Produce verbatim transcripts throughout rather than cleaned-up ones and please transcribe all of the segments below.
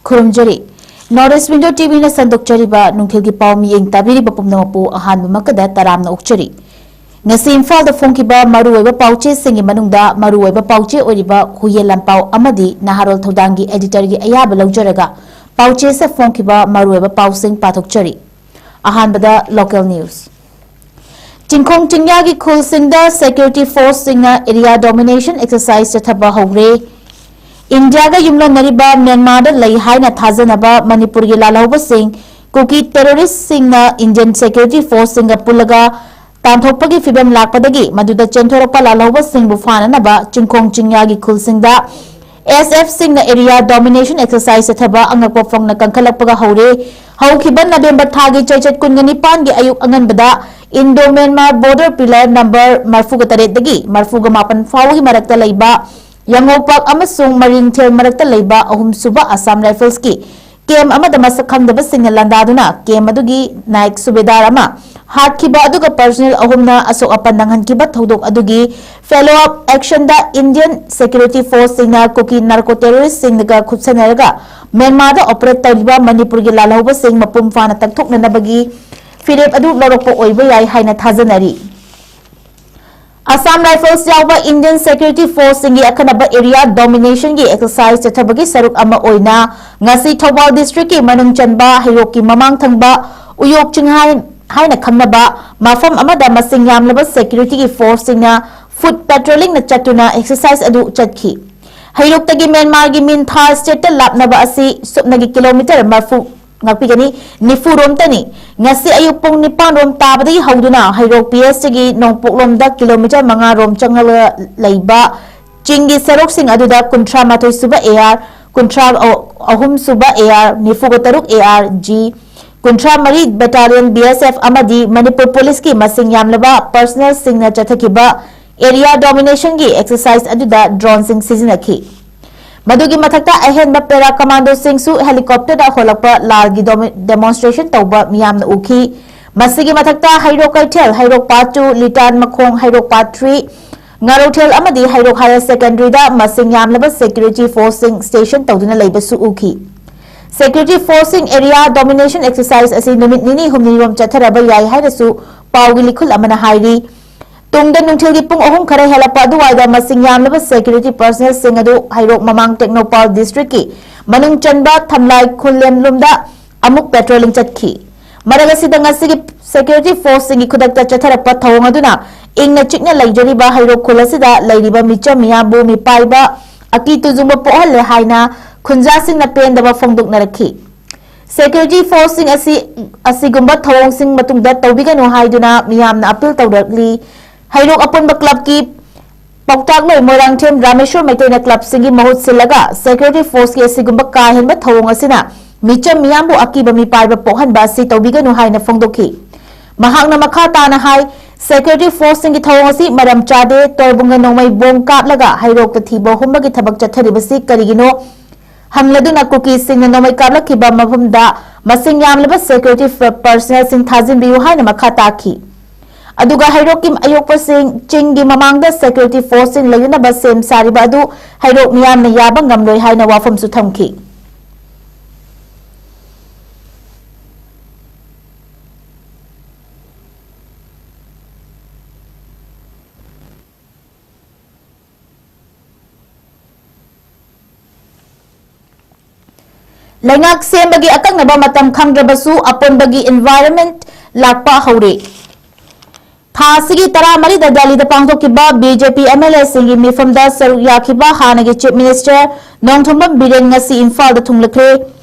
ꯈꯨꯔꯨꯝꯖꯔꯤ꯫ North East Window T V ꯅ ꯁꯟꯗꯣꯛꯆꯔꯤꯕ ꯅꯨꯡꯊꯤꯜꯒꯤ ꯄꯥꯎ ꯃꯤꯠꯌꯦꯡ ꯇꯥꯕꯤꯔꯤꯕ ꯄꯨꯝꯅꯃꯛꯄꯨ ꯑꯍꯥꯟꯕꯃꯛꯇꯗ ꯇꯔꯥꯝꯅ ꯑꯣꯛꯆꯔꯤ꯫ ꯉꯁꯤ ꯏꯝꯐꯥꯜꯗ ꯐꯣꯡꯈꯤꯕ ꯃꯔꯨꯑꯣꯏꯕ ꯄꯥꯎꯆꯦꯁꯤꯡꯒꯤ ꯃꯅꯨꯡꯗ ꯃꯔꯨꯑꯣꯏꯕ ꯄꯥꯎꯆꯦ ꯑꯣꯏꯔꯤꯕ ꯍꯨꯌꯦꯟ ꯂꯥꯟꯄꯥꯎ ꯑꯃꯗꯤ ꯅꯍꯥꯔꯣꯜ ꯊꯧꯗꯥꯡꯒꯤ editor ꯒꯤ ꯑꯌꯥꯕ ꯂꯧꯖꯔꯒ ꯄꯥꯎꯆꯦꯁꯤꯗ ꯐꯣꯡꯈꯤꯕ ꯃꯔꯨꯑꯣꯏꯕ ꯄꯥꯎꯁꯤꯡ ꯄꯥꯊꯣꯛꯆꯔꯤ꯫ ꯑꯍꯥꯟꯕꯗ local news꯫ ꯆꯤꯡꯈꯣꯡ ꯆꯤꯡꯌꯥꯒꯤ ꯈꯨꯜꯁꯤꯡꯗ security force ꯁꯤꯡꯅ area domination exercise ꯆꯠꯊꯕ ꯍꯧꯔꯦ꯫ ꯏꯟꯗꯤꯌꯥꯒ ꯌꯨꯝꯂꯣꯟꯅꯔꯤꯕ ꯃ꯭ꯌꯥꯟꯃꯥꯔꯗ ꯂꯩ ꯍꯥꯏꯅ ꯊꯥꯖꯅꯕ ꯃꯅꯤꯄꯨꯔꯒꯤ ꯂꯥꯜꯍꯧꯕꯁꯤꯡ ꯀꯨꯀꯤ terrorist ꯁꯤꯡꯅ Indian security force ꯁꯤꯡꯒ ꯄꯨꯜꯂꯒ ꯇꯥꯟꯊꯣꯛꯄꯒꯤ ꯐꯤꯚꯝ ꯂꯥꯛꯄꯗꯒꯤ ꯃꯗꯨꯗ ꯆꯦꯟꯊꯣꯔꯛꯄ ꯂꯥꯜꯍꯧꯕꯁꯤꯡꯕꯨ ꯐꯥꯅꯅꯕ ꯆꯤꯡꯈꯣꯡ ꯆꯤꯡꯌꯥꯒꯤ ꯈꯨꯜꯁꯤꯡꯗ S F ꯁꯤꯡꯅ area domination exercise ꯆꯠꯊꯕ ꯑꯉꯛꯄ ꯐꯪꯅ ꯀꯟꯈꯠꯂꯛꯄꯒ ꯍꯧꯔꯦ꯫ ꯍꯧꯈꯤꯕ ꯅꯕꯦꯝꯕꯔ ꯊꯥꯒꯤ ꯆꯩꯆꯠ ꯀꯨꯟꯒ ꯅꯤꯄꯥꯟꯒꯤ ꯑꯌꯨꯛ ꯑꯉꯟꯕꯗ Indo Myanmar border pillar number ꯃꯔꯤꯐꯨꯒ ꯇꯔꯦꯠꯇꯒꯤ ꯃꯔꯤꯐꯨꯒ ꯃꯥꯄꯟ ꯐꯥꯎꯕꯒꯤ ꯃꯔꯛꯇ ꯂꯩꯕ ꯌꯥꯉꯧꯄꯥꯛ ꯑꯃꯁꯨꯡ ꯃꯔꯤꯡꯊꯦꯜ ꯃꯔꯛꯇ ꯂꯩꯕ ꯑꯍꯨꯝꯁꯨꯕ Assam Rifles ꯀꯤ camp ꯑꯃꯗ ꯃꯁꯛ ꯈꯪꯗꯕꯁꯤꯡꯅ ꯂꯥꯟꯗꯥꯗꯨꯅ camp ꯑꯗꯨꯒꯤ ꯅꯥꯏꯛ ꯁꯨꯕꯦꯗꯥꯔ ꯑꯃ ꯍꯥꯠꯈꯤꯕ ꯑꯗꯨꯒ personnel ꯑꯍꯨꯝꯅ ꯑꯁꯣꯛ ꯑꯄꯟ ꯅꯪꯍꯟꯈꯤꯕ ꯊꯧꯗꯣꯛ ꯑꯗꯨꯒꯤ follow up action ꯗ Indian security force ꯁꯤꯡꯅ ꯀꯨꯀꯤ narco terrorist ꯁꯤꯡꯒ ꯈꯨꯠꯁꯟꯅꯔꯒ ꯃ꯭ꯌꯥꯟꯃꯥꯔꯗ operate ꯇꯧꯔꯤꯕ ꯃꯅꯤꯄꯨꯔꯒꯤ ꯂꯥꯜꯍꯧꯕꯁꯤꯡ ꯃꯄꯨꯡ ꯐꯥꯅ ꯇꯛꯊꯣꯛꯅꯅꯕꯒꯤ ꯐꯤꯔꯦꯞ ꯑꯗꯨ ꯂꯧꯔꯛꯄ ꯑꯣꯏꯕ ꯌꯥꯏ ꯍꯥꯏꯅ ꯊꯥꯖꯅꯔꯤ꯫ Assam Rifles ꯌꯥꯎꯕ Indian security force ꯁꯤꯡꯒꯤ ꯑꯈꯟꯅꯕ area domination ꯒꯤ exercise ꯆꯠꯊꯕꯒꯤ ꯁꯔꯨꯛ ꯑꯃ ꯑꯣꯏꯅ ꯉꯁꯤ ꯊꯧꯕꯥꯜ district ꯀꯤ ꯃꯅꯨꯡ ꯆꯟꯕ ꯍꯩꯔꯣꯛꯀꯤ ꯃꯃꯥꯡ ꯊꯪꯕ ꯎꯌꯣꯛ ꯆꯤꯡꯍꯥꯏ ꯍꯥꯏꯅ ꯈꯪꯅꯕ ꯃꯐꯝ ꯑꯃꯗ ꯃꯁꯤꯡ ꯌꯥꯝꯂꯕ security ꯒꯤ force ꯁꯤꯡꯅ foot patrolling ꯅ ꯆꯠꯇꯨꯅ exercise ꯑꯗꯨ ꯆꯠꯈꯤ꯫ ꯍꯩꯔꯣꯛꯇꯒꯤ ꯃ꯭ꯌꯥꯟꯃꯥꯔꯒꯤ ꯃꯤꯟꯊꯥ state ꯇ ꯂꯥꯞꯅꯕ ꯑꯁꯤ ꯁꯨꯞꯅꯒꯤ kilometre ꯃꯔꯤꯐꯨ ꯉꯥꯛꯄꯤꯒꯅꯤ, ꯅꯤꯐꯨ ꯔꯣꯝꯇꯅꯤ꯫ ꯉꯁꯤ ꯑꯌꯨꯛ ꯄꯨꯡ ꯅꯤꯄꯥꯟ ꯔꯣꯝ ꯇꯥꯕꯗꯒꯤ ꯍꯧꯗꯨꯅ ꯍꯩꯔꯣꯛ P S ꯇꯒꯤ ꯅꯣꯡꯄꯣꯛꯂꯣꯝꯗ kilometre ꯃꯉꯥ ꯔꯣꯝ ꯆꯪꯂꯒ ꯂꯩꯕ ꯆꯤꯡꯒꯤ ꯁꯔꯨꯛꯁꯤꯡ ꯑꯗꯨꯗ ꯀꯨꯟꯊ꯭ꯔꯥ ꯃꯥꯊꯣꯏ ꯁꯨꯕ A R, ꯀꯨꯟꯊ꯭ꯔꯥ ꯑꯍꯨꯝ ꯁꯨꯕ A R, ꯅꯤꯐꯨꯒ ꯇꯔꯨꯛ A R G, ꯀꯨꯟꯊ꯭ꯔꯥ ꯃꯔꯤ battalion B S F ꯑꯃꯗꯤ ꯃꯅꯤꯄꯨꯔ police ꯀꯤ ꯃꯁꯤꯡ ꯌꯥꯝꯂꯕ personnel ꯁꯤꯡꯅ ꯆꯠꯊꯈꯤꯕ area domination ꯒꯤ exercise ꯑꯗꯨꯗ drone ꯁꯤꯡ ꯁꯤꯖꯤꯟꯅꯈꯤ꯫ ꯃꯗꯨꯒꯤ ꯃꯊꯛꯇ ꯑꯍꯦꯟꯕ para commando ꯁꯤꯡꯁꯨ helicopter ꯗ ꯍꯣꯜꯂꯛꯄ ꯂꯥꯜꯒꯤ domi-, demonstration ꯇꯧꯕ ꯃꯤꯌꯥꯝꯅ ꯎꯈꯤ꯫ ꯃꯁꯤꯒꯤ ꯃꯊꯛꯇ ꯍꯩꯔꯣꯛ ꯀꯩꯊꯦꯜ, ꯍꯩꯔꯣꯛ part two, ꯂꯤꯇꯥꯟ ꯃꯈꯣꯡ, ꯍꯩꯔꯣꯛ part three, ꯉꯥꯔꯧꯊꯦꯜ ꯑꯃꯗꯤ ꯍꯩꯔꯣꯛ higher secondary ꯗ ꯃꯁꯤꯡ ꯌꯥꯝꯂꯕ security force ꯁꯤꯡ station ꯇꯧꯗꯨꯅ ꯂꯩꯕꯁꯨ ꯎꯈꯤ꯫ Security force ꯁꯤꯡ area domination exercise ꯑꯁꯤ ꯅꯨꯃꯤꯠ ꯅꯤꯅꯤ ꯍꯨꯝꯅꯤꯔꯣꯝ ꯆꯠꯊꯔꯕ ꯌꯥꯏ ꯍꯥꯏꯅꯁꯨ ꯄꯥꯎꯒꯤ ꯂꯤꯈꯨꯜ ꯑꯃꯅ ꯍꯥꯏꯔꯤ꯫ ꯇꯨꯡꯗ ꯅꯨꯡꯊꯤꯜꯒꯤ ꯄꯨꯡ ꯑꯍꯨꯝ ꯈꯔ ꯍꯦꯜꯂꯛꯄ ꯑꯗꯨꯋꯥꯏꯗ ꯃꯁꯤꯡ ꯌꯥꯝꯂꯕ security personnel ꯁꯤꯡ ꯑꯗꯨ ꯍꯩꯔꯣꯛ ꯃꯃꯥꯡ ꯇꯦꯡꯅꯧꯄꯥꯜ district ꯀꯤ ꯃꯅꯨꯡ ꯆꯟꯕ ꯊꯝꯂꯥꯏ ꯈꯨꯜꯂꯦꯝꯂꯣꯝꯗ ꯑꯃꯨꯛ patrolling ꯆꯠꯈꯤ꯫ ꯃꯔꯛ ꯑꯁꯤꯗ ꯉꯁꯤꯒꯤ security force ꯁꯤꯡꯒꯤ ꯈꯨꯗꯛꯇ ꯆꯠꯊꯔꯛꯄ ꯊꯧꯑꯣꯡ ꯑꯗꯨꯅ ꯏꯪꯅ ꯆꯤꯛꯅ ꯂꯩꯖꯔꯤꯕ ꯍꯩꯔꯣꯛ ꯈꯨꯜ ꯑꯁꯤꯗ ꯂꯩꯔꯤꯕ ꯃꯤꯆꯝ ꯃꯤꯌꯥꯝꯕꯨ ꯃꯤꯄꯥꯏꯕ ꯑꯀꯤ ꯇꯨꯖꯨꯡꯕ ꯄꯣꯛꯍꯜꯂꯦ ꯍꯥꯏꯅ ꯈꯨꯟꯖꯥꯁꯤꯡꯅ ꯄꯦꯟꯗꯕ ꯐꯣꯡꯗꯣꯛꯅꯔꯛꯈꯤ꯫ Security force ꯁꯤꯡ ꯑꯁꯤ ꯑꯁꯤꯒꯨꯝꯕ ꯊꯧꯑꯣꯡꯁꯤꯡ ꯃꯇꯨꯡꯗ ꯇꯧꯕꯤꯒꯅꯨ ꯍꯥꯏꯗꯨꯅ ꯃꯤꯌꯥꯝꯅ appeal ꯇꯧꯔꯛꯂꯤ꯫ ꯍꯩꯔꯣꯛ ꯑꯄꯨꯟꯕ club ꯀꯤ ꯄꯥꯎꯇꯥꯛꯂꯣꯏ ꯃꯣꯏꯔꯥꯡꯊꯦꯝ ꯔꯥꯃꯦꯁꯣꯔ ꯃꯩꯇꯩꯅ club ꯁꯤꯡꯒꯤ ꯃꯍꯨꯠ ꯁꯤꯜꯂꯒ security force ꯀꯤ ꯑꯁꯤꯒꯨꯝꯕ ꯀꯥ ꯍꯦꯟꯕ ꯊꯧꯑꯣꯡ ꯑꯁꯤꯅ ꯃꯤꯆꯝ ꯃꯤꯌꯥꯝꯕꯨ ꯑꯀꯤꯕ ꯃꯤꯄꯥꯏꯕ ꯄꯣꯛꯍꯟꯕ ꯑꯁꯤ ꯇꯧꯕꯤꯒꯅꯨ ꯍꯥꯏꯅ ꯐꯣꯡꯗꯣꯛꯈꯤ꯫ ꯃꯍꯥꯛꯅ ꯃꯈꯥ ꯇꯥꯅ ꯍꯥꯏ, security force ꯁꯤꯡꯒꯤ ꯊꯧꯑꯣꯡ ꯑꯁꯤ ꯃꯔꯝ ꯆꯥꯗꯦ, ꯇꯣꯔꯕꯨꯡꯅ ꯅꯣꯡꯃꯩ ꯕꯣꯝ ꯀꯥꯞꯂꯒ ꯍꯩꯔꯣꯛꯇ ꯊꯤꯕ ꯍꯨꯝꯕꯒꯤ ꯊꯕꯛ ꯆꯠꯊꯔꯤꯕꯁꯤ ꯀꯔꯤꯒꯤꯅꯣ ꯍꯪꯂꯗꯨꯅ ꯀꯨꯀꯤꯁꯤꯡꯅ ꯅꯣꯡꯃꯩ ꯀꯥꯞꯂꯛꯈꯤꯕ ꯃꯐꯝꯗ ꯃꯁꯤꯡ ꯌꯥꯝꯂꯕ security personnel ꯁꯤꯡ ꯊꯥꯖꯤꯟꯕꯤꯌꯨ ꯍꯥꯏꯅ ꯃꯈꯥ ꯇꯥꯈꯤ꯫ ꯑꯗꯨꯒ ꯍꯩꯔꯣꯛꯀꯤ ꯑꯌꯣꯛꯄꯁꯤꯡ ꯆꯤꯡꯒꯤ ꯃꯃꯥꯡꯗ security force ꯁꯤꯡ ꯂꯩꯅꯅꯕ ꯁꯦꯝ ꯁꯥꯔꯤꯕ ꯑꯗꯨ ꯍꯩꯔꯣꯛ ꯃꯤꯌꯥꯝꯅ ꯌꯥꯕ ꯉꯝꯂꯣꯏ ꯍꯥꯏꯅ ꯋꯥꯐꯝꯁꯨ ꯊꯝꯈꯤ꯫ ꯂꯩꯉꯥꯛ ꯁꯦꯝꯕꯒꯤ ꯑꯀꯛꯅꯕ ꯃꯇꯝ ꯈꯪꯗ꯭ꯔꯕꯁꯨ ꯑꯄꯨꯟꯕꯒꯤ environment ꯂꯥꯛꯄ ꯍꯧꯔꯦ꯫ ꯊꯥ ꯑꯁꯤꯒꯤ ꯇꯔꯥꯃꯔꯤꯗ ꯗꯦꯜꯂꯤꯗ ꯄꯥꯡꯊꯣꯛꯈꯤꯕ BJP MLA ꯁꯤꯡꯒꯤ ꯃꯤꯐꯝꯗ ꯁꯔꯨꯛ ꯌꯥꯈꯤꯕ ꯍꯥꯟꯅꯒꯤ Chief Minister ꯅꯣꯡꯊꯣꯝꯕꯝ ꯕꯤꯔꯦꯟ ꯉꯁꯤ ꯏꯝꯐꯥꯜꯗ ꯊꯨꯡꯂꯈ꯭ꯔꯦ꯫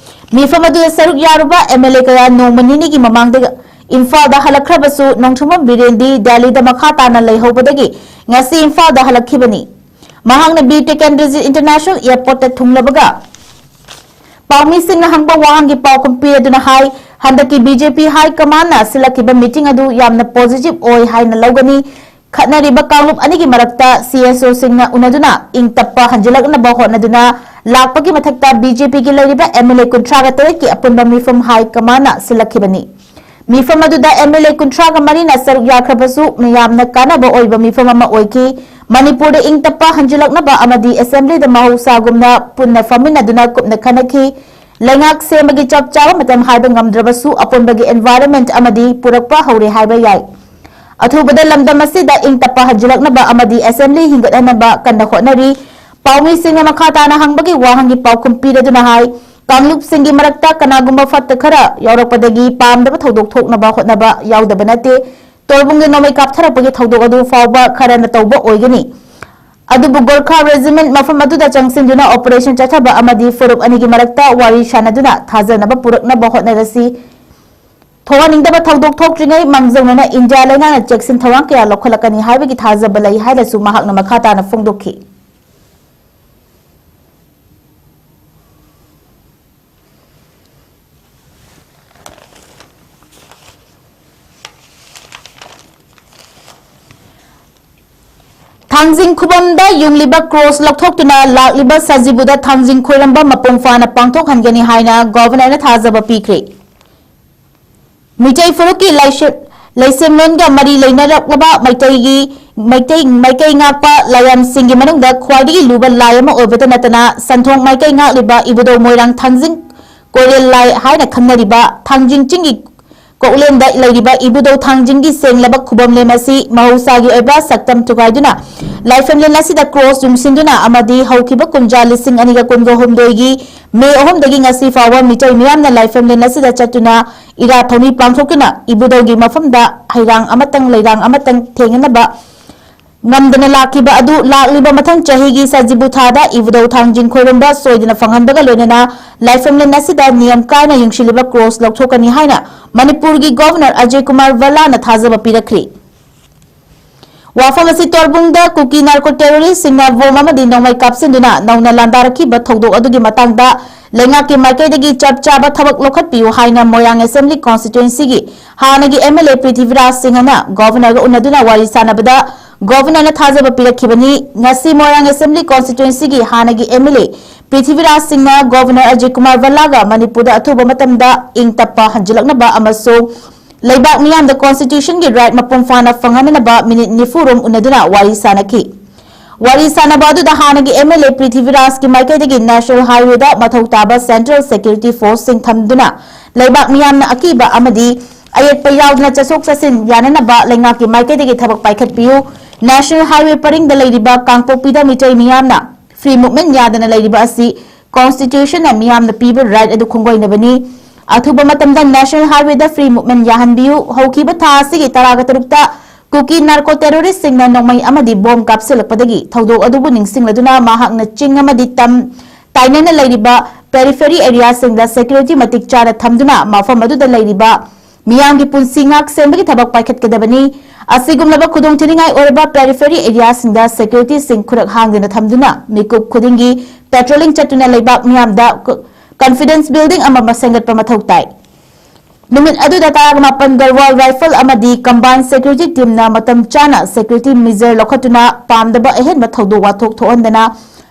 ꯃꯤꯐꯝ ꯑꯗꯨꯗ ꯁꯔꯨꯛ ꯌꯥꯔꯨꯕ MLA ꯀꯌꯥ ꯅꯣꯡꯃ ꯅꯤꯅꯤꯒꯤ ꯃꯃꯥꯡꯗ ꯏꯝꯐꯥꯜꯗ ꯍꯜꯂꯛꯈ꯭ꯔꯕꯁꯨ ꯅꯣꯡꯊꯣꯝꯕꯝ ꯕꯤꯔꯦꯟꯗꯤ ꯗꯦꯜꯂꯤꯗ ꯃꯈꯥ ꯇꯥꯅ ꯂꯩꯍꯧꯕꯗꯒꯤ ꯉꯁꯤ ꯏꯝꯐꯥꯜꯗ ꯍꯜꯂꯛꯈꯤꯕꯅꯤ꯫ ꯃꯍꯥꯛꯅ ꯕꯤꯔ ꯇꯤꯀꯦꯟꯗ꯭ꯔꯖꯤꯠ International Airport ꯇ ꯊꯨꯡꯂꯕꯒ ꯄꯥꯎꯃꯤꯁꯤꯡꯅ ꯍꯪꯕ ꯋꯥꯍꯪꯒꯤ ꯄꯥꯎꯈꯨꯝ ꯄꯤꯔꯗꯨꯅ ꯍꯥꯏ, ꯍꯟꯗꯛꯀꯤ BJP High Command ꯅ ꯁꯤꯜꯂꯛꯈꯤꯕ meeting ꯑꯗꯨ ꯌꯥꯝꯅ positive ꯑꯣꯏ ꯍꯥꯏꯅ ꯂꯧꯒꯅꯤ꯫ ꯈꯠꯅꯔꯤꯕ ꯀꯥꯡꯂꯨꯞ ꯑꯅꯤꯒꯤ ꯃꯔꯛꯇ CSO ꯁꯤꯡꯅ ꯎꯅꯗꯨꯅ ꯏꯪ ꯇꯞꯄ ꯍꯟꯖꯤꯜꯂꯛꯅꯕ ꯍꯣꯠꯅꯗꯨꯅ ꯂꯥꯛꯄꯒꯤ ꯃꯊꯛꯇ BJP ꯒꯤ ꯂꯩꯔꯤꯕ MLA ꯀꯨꯟꯊ꯭ꯔꯥꯒ ꯇꯔꯦꯠꯀꯤ ꯑꯄꯨꯟꯕ ꯃꯤꯐꯝ High Command ꯅ ꯁꯤꯜꯂꯛꯈꯤꯕꯅꯤ꯫ ꯃꯤꯐꯝ ꯑꯗꯨꯗ MLA ꯀꯨꯟꯊ꯭ꯔꯥꯒ ꯃꯔꯤꯅ ꯁꯔꯨꯛ ꯌꯥꯈ꯭ꯔꯕꯁꯨ ꯃꯤꯌꯥꯝꯅ ꯀꯥꯟꯅꯕ ꯑꯣꯏꯕ ꯃꯤꯐꯝ ꯑꯃ ꯑꯣꯏꯈꯤ꯫ ꯃꯅꯤꯄꯨꯔꯗ ꯏꯪ ꯇꯞꯄ ꯍꯟꯖꯤꯜꯂꯛꯅꯕ ꯑꯃꯗꯤ assembly ꯗ ꯃꯍꯧꯁꯥꯒꯨꯝꯅ ꯄꯨꯟꯅ ꯐꯝꯃꯤꯟꯅꯗꯨꯅ ꯀꯨꯞꯅ ꯈꯟꯅꯈꯤ꯫ ꯂꯩꯉꯥꯛ ꯁꯦꯝꯕꯒꯤ ꯆꯞ ꯆꯥꯕ ꯃꯇꯝ ꯍꯥꯏꯕ ꯉꯝꯗ꯭ꯔꯕꯁꯨ, ꯑꯄꯨꯟꯕꯒꯤ environment ꯑꯃꯗꯤ ꯄꯨꯔꯛꯄ ꯍꯧꯔꯦ ꯍꯥꯏꯕ ꯌꯥꯏ꯫ ꯑꯊꯨꯕꯗ ꯂꯝꯗꯝ ꯑꯁꯤꯗ ꯏꯪ ꯇꯞꯄ ꯍꯟꯖꯤꯜꯂꯛꯅꯕ ꯑꯃꯗꯤ assembly ꯍꯤꯡꯒꯠꯍꯟꯅꯕ ꯀꯟꯅ ꯍꯣꯠꯅꯔꯤ꯫ ꯄꯥꯎꯃꯤꯁꯤꯡꯅ ꯃꯈꯥ ꯇꯥꯅ ꯍꯪꯕꯒꯤ ꯋꯥꯍꯪꯒꯤ ꯄꯥꯎꯈꯨꯝ ꯄꯤꯔꯗꯨꯅ ꯍꯥꯏ, ꯀꯥꯡꯂꯨꯞꯁꯤꯡꯒꯤ ꯃꯔꯛꯇ ꯀꯅꯥꯒꯨꯝꯕ ꯐꯠꯇ ꯈꯔ ꯌꯥꯎꯔꯛꯄꯗꯒꯤ ꯄꯥꯝꯗꯕ ꯊꯧꯗꯣꯛ ꯊꯣꯛꯅꯕ ꯍꯣꯠꯅꯕ ꯌꯥꯎꯗꯕ ꯅꯠꯇꯦ꯫ ꯇꯣꯔꯕꯨꯡꯗ ꯅꯣꯡꯃꯩ ꯀꯥꯞꯊꯔꯛꯄꯒꯤ ꯊꯧꯗꯣꯛ ꯑꯗꯨ ꯐꯥꯎꯕ ꯈꯔꯅ ꯇꯧꯕ ꯑꯣꯏꯒꯅꯤ꯫ ꯑꯗꯨꯕꯨ ꯒꯣꯔꯈꯥ regiment ꯃꯐꯝ ꯑꯗꯨꯗ ꯆꯪꯁꯤꯟꯗꯨꯅ operation ꯆꯠꯊꯕ ꯑꯃꯗꯤ ꯐꯨꯔꯨꯞ ꯑꯅꯤꯒꯤ ꯃꯔꯛꯇ ꯋꯥꯔꯤ ꯁꯥꯟꯅꯗꯨꯅ ꯊꯥꯖꯅꯕ ꯄꯨꯔꯛꯅꯕ ꯍꯣꯠꯅꯔꯁꯤ꯫ ꯊꯣꯛꯍꯟꯅꯤꯡꯗꯕ ꯊꯧꯗꯣꯛ ꯊꯣꯛꯇ꯭ꯔꯤꯉꯩ ꯃꯥꯡꯖꯧꯅꯅ ꯏꯟꯗꯤꯌꯥ ꯂꯩꯉꯥꯛꯅ ꯆꯦꯛꯁꯤꯟ ꯊꯧꯔꯥꯡ ꯀꯌꯥ ꯂꯧꯈꯠꯂꯛꯀꯅꯤ ꯍꯥꯏꯕꯒꯤ ꯊꯥꯖꯕ ꯂꯩ ꯍꯥꯏꯅꯁꯨ ꯃꯍꯥꯛꯅ ꯃꯈꯥ ꯇꯥꯅ ꯐꯣꯡꯗꯣꯛꯈꯤ꯫ ꯊꯥꯡꯖꯤꯡ ꯈꯨꯕꯝꯗ ꯌꯨꯡꯂꯤꯕ ꯀ꯭ꯔꯣꯁ ꯂꯧꯊꯣꯛꯇꯨꯅ ꯂꯥꯛꯂꯤꯕ ꯁꯖꯤꯕꯨꯗ ꯊꯥꯡꯖꯤꯡ ꯈꯣꯏꯔꯝꯕ ꯃꯄꯨꯡ ꯐꯥꯅ ꯄꯥꯡꯊꯣꯛꯍꯟꯒꯅꯤ ꯍꯥꯏꯅ ꯒꯣꯚꯔꯅꯔꯅ ꯊꯥꯖꯕ ꯄꯤꯈ꯭ꯔꯦ꯫ ꯃꯤꯇꯩ ꯐꯨꯔꯨꯞꯀꯤ ꯂꯥꯏꯁ-, ꯂꯩꯁꯦꯝꯂꯣꯟꯒ ꯃꯔꯤ ꯂꯩꯅꯔꯛꯂꯕ ꯃꯩꯇꯩꯒꯤ, ꯃꯩꯇꯩ, ꯃꯩꯇꯩ ꯉꯥꯛꯄ ꯂꯥꯏꯌꯥꯝꯁꯤꯡꯒꯤ ꯃꯅꯨꯡꯗ ꯈ꯭ꯋꯥꯏꯗꯒꯤ ꯂꯨꯕ ꯂꯥꯏ ꯑꯃ ꯑꯣꯏꯕꯇ ꯅꯠꯇꯅ ꯁꯟꯊꯣꯡ ꯃꯥꯏꯀꯩ ꯉꯥꯛꯂꯤꯕ ꯏꯕꯨꯙꯧ ꯃꯣꯏꯔꯥꯡ ꯊꯥꯡꯖꯤꯡ ꯀꯣꯏꯔꯦꯜ ꯂꯥꯏ ꯍꯥꯏꯅ ꯈꯪꯅꯔꯤꯕ ꯊꯥꯡꯖꯤꯡ ꯆꯤꯡꯒꯤ ꯀꯣꯛꯂꯦꯟꯗ ꯂꯩꯔꯤꯕ ꯏꯕꯨꯙꯧ ꯊꯥꯡꯖꯤꯡꯒꯤ ꯁꯦꯡꯂꯕ ꯈꯨꯕꯝꯂꯦꯝ ꯑꯁꯤ ꯃꯍꯧꯁꯥꯒꯤ ꯑꯣꯏꯕ ꯁꯛꯇꯝ ꯊꯨꯒꯥꯏꯗꯨꯅ ꯂꯥꯏꯐꯝꯂꯦꯟ ꯑꯁꯤꯗ ꯀ꯭ꯔꯣꯁ ꯌꯨꯡꯁꯤꯟꯗꯨꯅ ꯑꯃꯗꯤ ꯍꯧꯈꯤꯕ ꯀꯨꯝꯖꯥ ꯂꯤꯁꯤꯡ ꯑꯅꯤꯒ ꯀꯨꯟꯒ ꯍꯨꯝꯗꯣꯏꯒꯤ ꯃꯦ ꯑꯍꯨꯝꯗꯒꯤ ꯉꯁꯤ ꯐꯥꯎꯕ ꯃꯤꯇꯩ ꯃꯤꯌꯥꯝꯅ ꯂꯥꯏꯐꯝꯂꯦꯟ ꯑꯁꯤꯗ ꯆꯠꯇꯨꯅ ꯏꯔꯥꯠ ꯊꯧꯅꯤ ꯄꯥꯡꯊꯣꯛꯇꯨꯅ ꯏꯕꯨꯙꯧꯒꯤ ꯃꯐꯝꯗ ꯍꯩꯔꯥꯡ ꯑꯃꯇꯪ ꯂꯩꯔꯥꯡ ꯑꯃꯇꯪ ꯊꯦꯡꯅꯅꯕ ꯉꯝꯗꯅ ꯂꯥꯛꯈꯤꯕ ꯑꯗꯨ ꯂꯥꯛꯂꯤꯕ ꯃꯊꯪ ꯆꯍꯤꯒꯤ ꯁꯖꯤꯕꯨ ꯊꯥꯗ ꯏꯕꯨꯙꯧ ꯊꯥꯡꯖꯤꯡ ꯈꯣꯏꯔꯝꯕ ꯁꯣꯏꯗꯅ ꯐꯪꯍꯟꯕꯒ ꯂꯣꯏꯅꯅ ꯂꯥꯏꯐꯝꯂꯦꯟ ꯑꯁꯤꯗ ꯅꯤꯌꯝ ꯀꯥꯏꯅ ꯌꯨꯡꯁꯤꯜꯂꯤꯕ ꯀ꯭ꯔꯣꯁ ꯂꯧꯊꯣꯛꯀꯅꯤ ꯍꯥꯏꯅ ꯃꯅꯤꯄꯨꯔꯒꯤ ꯒꯣꯚꯔꯅꯔ ꯑꯖꯌ ꯀꯨꯃꯥꯔ ꯚꯜꯂꯥꯅ ꯊꯥꯖꯕ ꯄꯤꯔꯛꯈ꯭ꯔꯤ꯫ ꯋꯥꯐꯝ ꯑꯁꯤ ꯇꯣꯔꯕꯨꯡꯗ ꯀꯨꯀꯤ ꯅꯥꯔꯀꯣ ꯇꯦꯔꯣꯔꯤꯁꯁꯤꯡꯅ ꯕꯣꯝ ꯑꯃꯗꯤ ꯅꯣꯡꯃꯩ ꯀꯥꯞꯁꯤꯟꯗꯨꯅ ꯅꯧꯅ ꯂꯥꯟꯗꯥꯔꯛꯈꯤꯕ ꯊꯧꯗꯣꯛ ꯑꯗꯨꯒꯤ ꯃꯇꯥꯡꯗ ꯂꯩꯉꯥꯛꯀꯤ ꯃꯥꯏꯀꯩꯗꯒꯤ ꯆꯞ ꯆꯥꯕ ꯊꯕꯛ ꯂꯧꯈꯠꯄꯤꯌꯨ ꯍꯥꯏꯅ ꯃꯣꯏꯔꯥꯡ ꯑꯦꯁꯦꯝꯕ꯭ꯂꯤ ꯀꯣꯟꯁꯇꯤꯇ꯭ꯋꯦꯟꯁꯤꯒꯤ ꯍꯥꯟꯅꯒꯤ ꯑꯦꯝ ꯑꯦꯜ ꯑꯦ ꯄ꯭ꯔꯤꯊꯤꯕꯤꯔꯥꯖ ꯁꯤꯡꯍꯅ ꯒꯣꯚꯔꯅꯔꯒ ꯎꯅꯗꯨꯅ ꯋꯥꯔꯤ ꯁꯥꯟꯅꯕꯗ ꯒꯣꯚꯔꯅꯔꯅ ꯊꯥꯖꯕ ꯄꯤꯔꯛꯈꯤꯕꯅꯤ꯫ ꯉꯁꯤ ꯃꯣꯏꯔꯥꯡ ꯑꯦꯁꯦꯝꯕ꯭ꯂꯤ ꯀꯣꯟꯁꯇꯤꯇ꯭ꯋꯦꯟꯁꯤꯒꯤ ꯍꯥꯟꯅꯒꯤ ꯑꯦꯝ ꯑꯦꯜ ꯑꯦ ꯄ꯭ꯔꯤꯊꯤꯕꯤꯔꯥꯖ ꯁꯤꯡꯅ ꯒꯣꯚꯔꯅꯔ ꯑꯖꯌ ꯀꯨꯃꯥꯔ ꯚꯜꯂꯥꯒ ꯃꯅꯤꯄꯨꯔꯗ ꯑꯊꯨꯕ ꯃꯇꯝꯗ ꯏꯪ ꯇꯞꯄ ꯍꯟꯖꯤꯜꯂꯛꯅꯕ ꯑꯃꯁꯨꯡ ꯂꯩꯕꯥꯛ ꯃꯤꯌꯥꯝꯗ ꯀꯣꯟꯁꯇꯤꯇ꯭ꯌꯨꯁꯟꯒꯤ ꯔꯥꯏꯠ ꯃꯄꯨꯡ ꯐꯥꯅ ꯐꯪꯍꯟꯅꯅꯕ ꯃꯤꯅꯤꯠ ꯅꯤꯐꯨ ꯔꯣꯝ ꯎꯅꯗꯨꯅ ꯋꯥꯔꯤ ꯁꯥꯅꯈꯤ꯫ ꯋꯥꯔꯤ ꯁꯥꯟꯅꯕ ꯑꯗꯨꯗ ꯍꯥꯟꯅꯒꯤ MLA ꯄ꯭ꯔꯤꯊꯤꯕꯤꯔꯥꯖꯀꯤ ꯃꯥꯏꯀꯩꯗꯒꯤ National Highwayꯗ ꯃꯊꯧ ꯇꯥꯕ Central Security Forceꯁꯤꯡ ꯊꯝꯗꯨꯅ ꯂꯩꯕꯥꯛ ꯃꯤꯌꯥꯝꯅ ꯑꯀꯤꯕ ꯑꯃꯗꯤ ꯑꯌꯦꯠꯄ ꯌꯥꯎꯗꯅ ꯆꯠꯊꯣꯛ ꯆꯠꯁꯤꯟ ꯌꯥꯅꯅꯕ ꯂꯩꯉꯥꯛꯀꯤ ꯃꯥꯏꯀꯩꯗꯒꯤ ꯊꯕꯛ ꯄꯥꯏꯈꯠꯄꯤꯌꯨ꯫ National Highway ꯄꯔꯤꯡꯗ ꯂꯩꯔꯤꯕ ꯀꯥꯡꯄꯣꯛꯄꯤꯗ ꯃꯤꯇꯩ ꯃꯤꯌꯥꯝꯅ free movement ꯌꯥꯗꯅ ꯂꯩꯔꯤꯕ ꯑꯁꯤ Constitutionꯅ ꯃꯤꯌꯥꯝꯅ ꯄꯤꯕ right ꯑꯗꯨ ꯈꯣꯡꯒꯣꯏꯅꯕꯅꯤ꯫ ꯑꯊꯨꯕ ꯃꯇꯝꯗ National Highwayꯗ free movement ꯌꯥꯍꯟꯕꯤꯌꯨ꯫ ꯍꯧꯈꯤꯕ ꯊꯥ ꯑꯁꯤꯒꯤ ꯇꯔꯥꯒ ꯇꯔꯨꯛꯇ ꯀꯨꯀꯤ narco terroristꯁꯤꯡꯅ ꯅꯣꯡꯃꯩ ꯑꯃꯗꯤ bomb ꯀꯥꯞꯁꯤꯜꯂꯛꯄꯗꯒꯤ ꯊꯧꯗꯣꯛ ꯑꯗꯨꯕꯨ ꯅꯤꯡꯁꯤꯡꯂꯗꯨꯅ ꯃꯍꯥꯛꯅ ꯆꯤꯡ ꯑꯃꯗꯤ ꯇꯝ ꯇꯥꯏꯅꯅ ꯂꯩꯔꯤꯕ periphery areaꯁꯤꯡꯗ security ꯃꯇꯤꯛ ꯆꯥꯅ ꯊꯝꯗꯨꯅ ꯃꯐꯝ ꯑꯗꯨꯗ ꯂꯩꯔꯤꯕ ꯃꯤꯌꯥꯝꯒꯤ ꯄꯨꯟꯁꯤ ꯉꯥꯛ ꯁꯦꯟꯕꯒꯤ ꯊꯕꯛ ꯄꯥꯏꯈꯠꯀꯗꯕꯅꯤ꯫ ꯑꯁꯤꯒꯨꯝꯂꯕ ꯈꯨꯗꯣꯡꯊꯤꯅꯤꯡꯉꯥꯏ ꯑꯣꯏꯔꯕ periphery areaꯁꯤꯡꯗ securityꯁꯤꯡ ꯈꯨꯔꯛ ꯍꯥꯡꯗꯅ ꯊꯝꯗꯨꯅ ꯃꯤꯀꯨꯞ ꯈꯨꯗꯤꯡꯒꯤ patrolling ꯆꯠꯇꯨꯅ ꯂꯩꯕꯥꯛ ꯃꯤꯌꯥꯝꯗ confidence building ꯑꯃ ꯁꯦꯝꯒꯠꯄ ꯃꯊꯧ ꯇꯥꯏ꯫ ꯅꯨꯃꯤꯠ ꯑꯗꯨꯗ ꯇꯔꯥꯃꯥꯄꯟ Garhwal Rifle ꯑꯃꯗꯤ Combined Security Teamꯅ ꯃꯇꯝ ꯆꯥꯅ security measure ꯂꯧꯈꯠꯇꯨꯅ ꯄꯥꯝꯗꯕ ꯑꯍꯦꯟꯕ ꯊꯧꯗꯣꯛ ꯋꯥꯊꯣꯛ ꯊꯣꯛꯍꯟꯗꯅ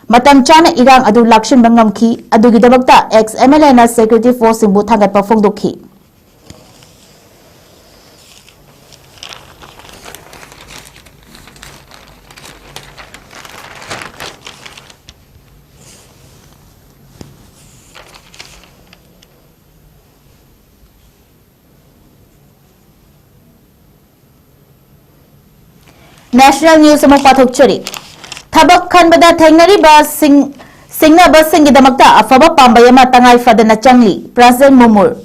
ꯃꯇꯝ ꯆꯥꯅ ꯏꯔꯥꯡ ꯑꯗꯨ ꯂꯥꯛꯁꯤꯟꯕ ꯉꯝꯈꯤ꯫ ꯑꯗꯨꯒꯤꯗꯃꯛꯇ ex MLAꯅ security forceꯁꯤꯡꯕꯨ ꯊꯥꯒꯠꯄ ꯐꯣꯡꯗꯣꯛꯈꯤ꯫ National news ꯑꯃ ꯄꯥꯊꯣꯛꯆꯔꯤ꯫ ꯊꯕꯛ ꯈꯟꯕꯗ ꯊꯦꯡꯅꯔꯤꯕ ꯁꯤꯡ-, ꯁꯤꯡꯅꯕꯁꯤꯡꯒꯤꯗꯃꯛꯇ ꯑꯐꯕ ꯄꯥꯝꯕꯩ ꯑꯃ ꯇꯉꯥꯏ ꯐꯗꯅ ꯆꯪꯂꯤ꯫ President Murmu꯫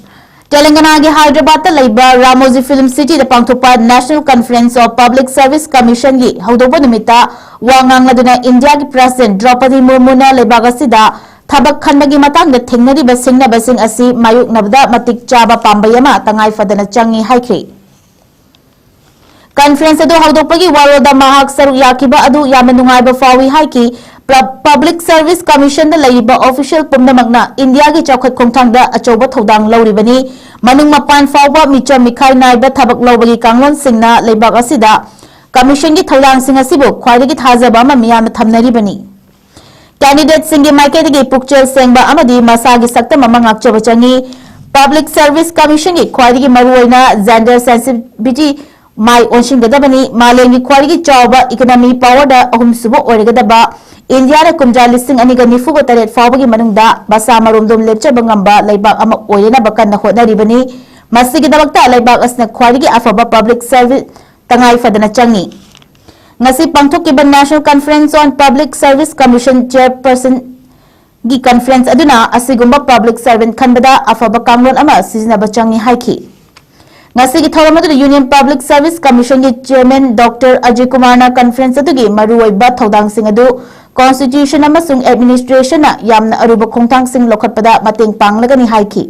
ꯇꯦꯂꯪꯒꯅꯥꯒꯤ ꯍꯥꯏꯗ꯭ꯔꯕꯥꯗꯇ ꯂꯩꯕ Ramoji Film Cityꯗ ꯄꯥꯡꯊꯣꯛꯄ National Conference of Public Service Commissionꯒꯤ ꯍꯧꯗꯣꯛꯄ ꯅꯨꯃꯤꯠꯇ ꯋꯥ ꯉꯥꯡꯂꯗꯨꯅ ꯏꯟꯗꯤꯌꯥꯒꯤ President ꯗ꯭ꯔꯧꯄꯗꯤ ꯃꯨꯔꯃꯨꯅ ꯂꯩꯕꯥꯛ ꯑꯁꯤꯗ ꯊꯕꯛ ꯈꯟꯕꯒꯤ ꯃꯇꯥꯡꯗ ꯊꯦꯡꯅꯔꯤꯕ ꯁꯤꯡꯅꯕꯁꯤꯡ ꯑꯁꯤ ꯃꯥꯌꯣꯛꯅꯕꯗ ꯃꯇꯤꯛ ꯆꯥꯕ ꯄꯥꯝꯕꯩ ꯑꯃ ꯇꯉꯥꯏ ꯐꯗꯅ ꯆꯪꯏ ꯍꯥꯏꯈꯤ꯫ Conference ꯑꯗꯨ ꯍꯧꯗꯣꯛꯄꯒꯤ ꯋꯥꯔꯣꯜꯗ ꯃꯍꯥꯛ ꯁꯔꯨꯛ ꯌꯥꯈꯤꯕ ꯑꯗꯨ ꯌꯥꯝꯅ ꯅꯨꯡꯉꯥꯏꯕ ꯐꯥꯎꯏ ꯍꯥꯏꯈꯤ꯫ Pub-, Public Service Commissionꯗ ꯂꯩꯔꯤꯕ official ꯄꯨꯝꯅꯃꯛꯅ ꯏꯟꯗꯤꯌꯥꯒꯤ ꯆꯥꯎꯈꯠ ꯈꯣꯡꯊꯥꯡꯗ ꯑꯆꯧꯕ ꯊꯧꯗꯥꯡ ꯂꯧꯔꯤꯕꯅꯤ꯫ ꯃꯅꯨꯡ ꯃꯄꯥꯟ ꯐꯥꯎꯕ ꯃꯤꯆꯝ ꯃꯤꯈꯥꯏ ꯅꯥꯏꯕ ꯊꯕꯛ ꯂꯧꯕꯒꯤ ꯀꯥꯡꯂꯣꯟꯁꯤꯡꯅ ꯂꯩꯕꯥꯛ ꯑꯁꯤꯗ Commissionꯒꯤ ꯊꯧꯗꯥꯡꯁꯤꯡ ꯑꯁꯤꯕꯨ ꯈ꯭ꯋꯥꯏꯗꯒꯤ ꯊꯥꯖꯕ ꯑꯃ ꯃꯤꯌꯥꯝꯅ ꯊꯝꯅꯔꯤꯕꯅꯤ꯫ Candidateꯁꯤꯡꯒꯤ ꯃꯥꯏꯀꯩꯗꯒꯤ ꯄꯨꯛꯆꯦꯜ ꯁꯦꯡꯕ ꯑꯃꯗꯤ ꯃꯁꯥꯒꯤ ꯁꯛꯇꯝ ꯑꯃ ꯉꯥꯛꯆꯕ ꯆꯪꯏ꯫ Public Service Commissionꯒꯤ ꯈ꯭ꯋꯥꯏꯗꯒꯤ ꯃꯔꯨꯑꯣꯏꯅ gender sensitivity ꯃꯥꯏ ꯑꯣꯟꯁꯤꯟꯒꯗꯕꯅꯤ꯫ ꯃꯥꯂꯦꯝꯒꯤ ꯈ꯭ꯋꯥꯏꯗꯒꯤ ꯆꯥꯎꯕ economy powerꯗ ꯑꯍꯨꯝꯁꯨꯕ ꯑꯣꯏꯔꯒꯗꯕ ꯏꯟꯗꯤꯌꯥꯅ ꯀꯨꯝꯖꯥ ꯂꯤꯁꯤꯡ ꯑꯅꯤꯒ ꯅꯤꯐꯨꯒ ꯇꯔꯦꯠ ꯐꯥꯎꯕꯒꯤ ꯃꯅꯨꯡꯗ ꯃꯁꯥ ꯃꯔꯣꯝꯗꯣꯝ ꯂꯦꯞꯆꯕ ꯉꯝꯕ ꯂꯩꯕꯥꯛ ꯑꯃ ꯑꯣꯏꯅꯅꯕ ꯀꯟꯅ ꯍꯣꯠꯅꯔꯤꯕꯅꯤ꯫ ꯃꯁꯤꯒꯤꯗꯃꯛꯇ ꯂꯩꯕꯥꯛ ꯑꯁꯤꯅ ꯈ꯭ꯋꯥꯏꯗꯒꯤ ꯑꯐꯕ public service ꯇꯉꯥꯏ ꯐꯗꯅ ꯆꯪꯏ꯫ ꯉꯁꯤ ꯄꯥꯡꯊꯣꯛꯈꯤꯕ National Conference on Public Service Commission Chairperson ꯒꯤ conference ꯑꯗꯨꯅ ꯑꯁꯤꯒꯨꯝꯕ public servant ꯈꯟꯕꯗ ꯑꯐꯕ ꯀꯥꯡꯂꯣꯟ ꯑꯃ ꯁꯤꯖꯤꯟꯅꯕ ꯆꯪꯏ ꯍꯥꯏꯈꯤ꯫ ꯉꯁꯤꯒꯤ ꯊꯧꯔꯝ ꯑꯗꯨꯗ Union Public Service Commissionꯒꯤ Chairman Doctor Ajay Kumarꯅ conference ꯑꯗꯨꯒꯤ ꯃꯔꯨꯑꯣꯏꯕ ꯊꯧꯗꯥꯡꯁꯤꯡ ꯑꯗꯨ Constitution ꯑꯃꯁꯨꯡ administrationꯅ ꯌꯥꯝꯅ ꯑꯔꯨꯕ ꯈꯣꯡꯊꯥꯡꯁꯤꯡ ꯂꯧꯈꯠꯄꯗ ꯃꯇꯦꯡ ꯄꯥꯡꯂꯒꯅꯤ ꯍꯥꯏꯈꯤ꯫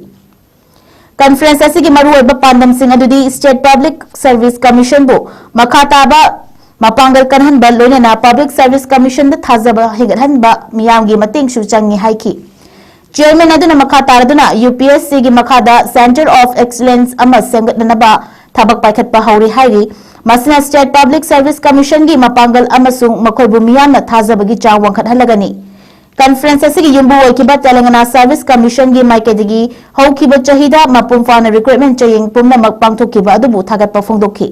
Conference ꯑꯁꯤꯒꯤ ꯃꯔꯨꯑꯣꯏꯕ ꯄꯥꯟꯗꯝꯁꯤꯡ ꯑꯗꯨꯗꯤ State Public Service Commissionꯕꯨ ꯃꯈꯥ ꯇꯥꯕ ꯃꯄꯥꯡꯒꯜ ꯀꯟꯍꯟꯕ, ꯂꯣꯏꯅꯅ Public Service Commissionꯗ ꯊꯥꯖꯕ ꯍꯦꯟꯒꯠꯍꯟꯕ, ꯃꯤꯌꯥꯝꯒꯤ ꯃꯇꯦꯡꯁꯨ ꯆꯪꯏ ꯍꯥꯏꯈꯤ꯫ Chairman ꯑꯗꯨꯅ ꯃꯈꯥ ꯇꯥꯔꯗꯨꯅ UPSCꯒꯤ ꯃꯈꯥꯗ Center of Excellence ꯑꯃ ꯁꯦꯝꯒꯠꯅꯅꯕ ꯊꯕꯛ ꯄꯥꯏꯈꯠꯄ ꯍꯧꯔꯤ ꯍꯥꯏꯔꯤ꯫ ꯃꯁꯤꯅ State Public Service Commissionꯒꯤ ꯃꯄꯥꯡꯒꯜ ꯑꯃꯁꯨꯡ ꯃꯈꯣꯏꯕꯨ ꯃꯤꯌꯥꯝꯅ ꯊꯥꯖꯕꯒꯤ ꯆꯥꯡ ꯋꯥꯡꯈꯠꯍꯜꯂꯒꯅꯤ꯫ Conference ꯑꯁꯤꯒꯤ ꯌꯨꯝꯕꯨ ꯑꯣꯏꯈꯤꯕ Telangana Service Commissionꯒꯤ ꯃꯥꯏꯀꯩꯗꯒꯤ ꯍꯧꯈꯤꯕ ꯆꯍꯤꯗ ꯃꯄꯨꯡ ꯐꯥꯅ recruitment ꯆꯌꯦꯡ ꯄꯨꯝꯅꯃꯛ ꯄꯥꯡꯊꯣꯛꯈꯤꯕ ꯑꯗꯨꯕꯨ ꯊꯥꯒꯠꯄ ꯐꯣꯡꯗꯣꯛꯈꯤ꯫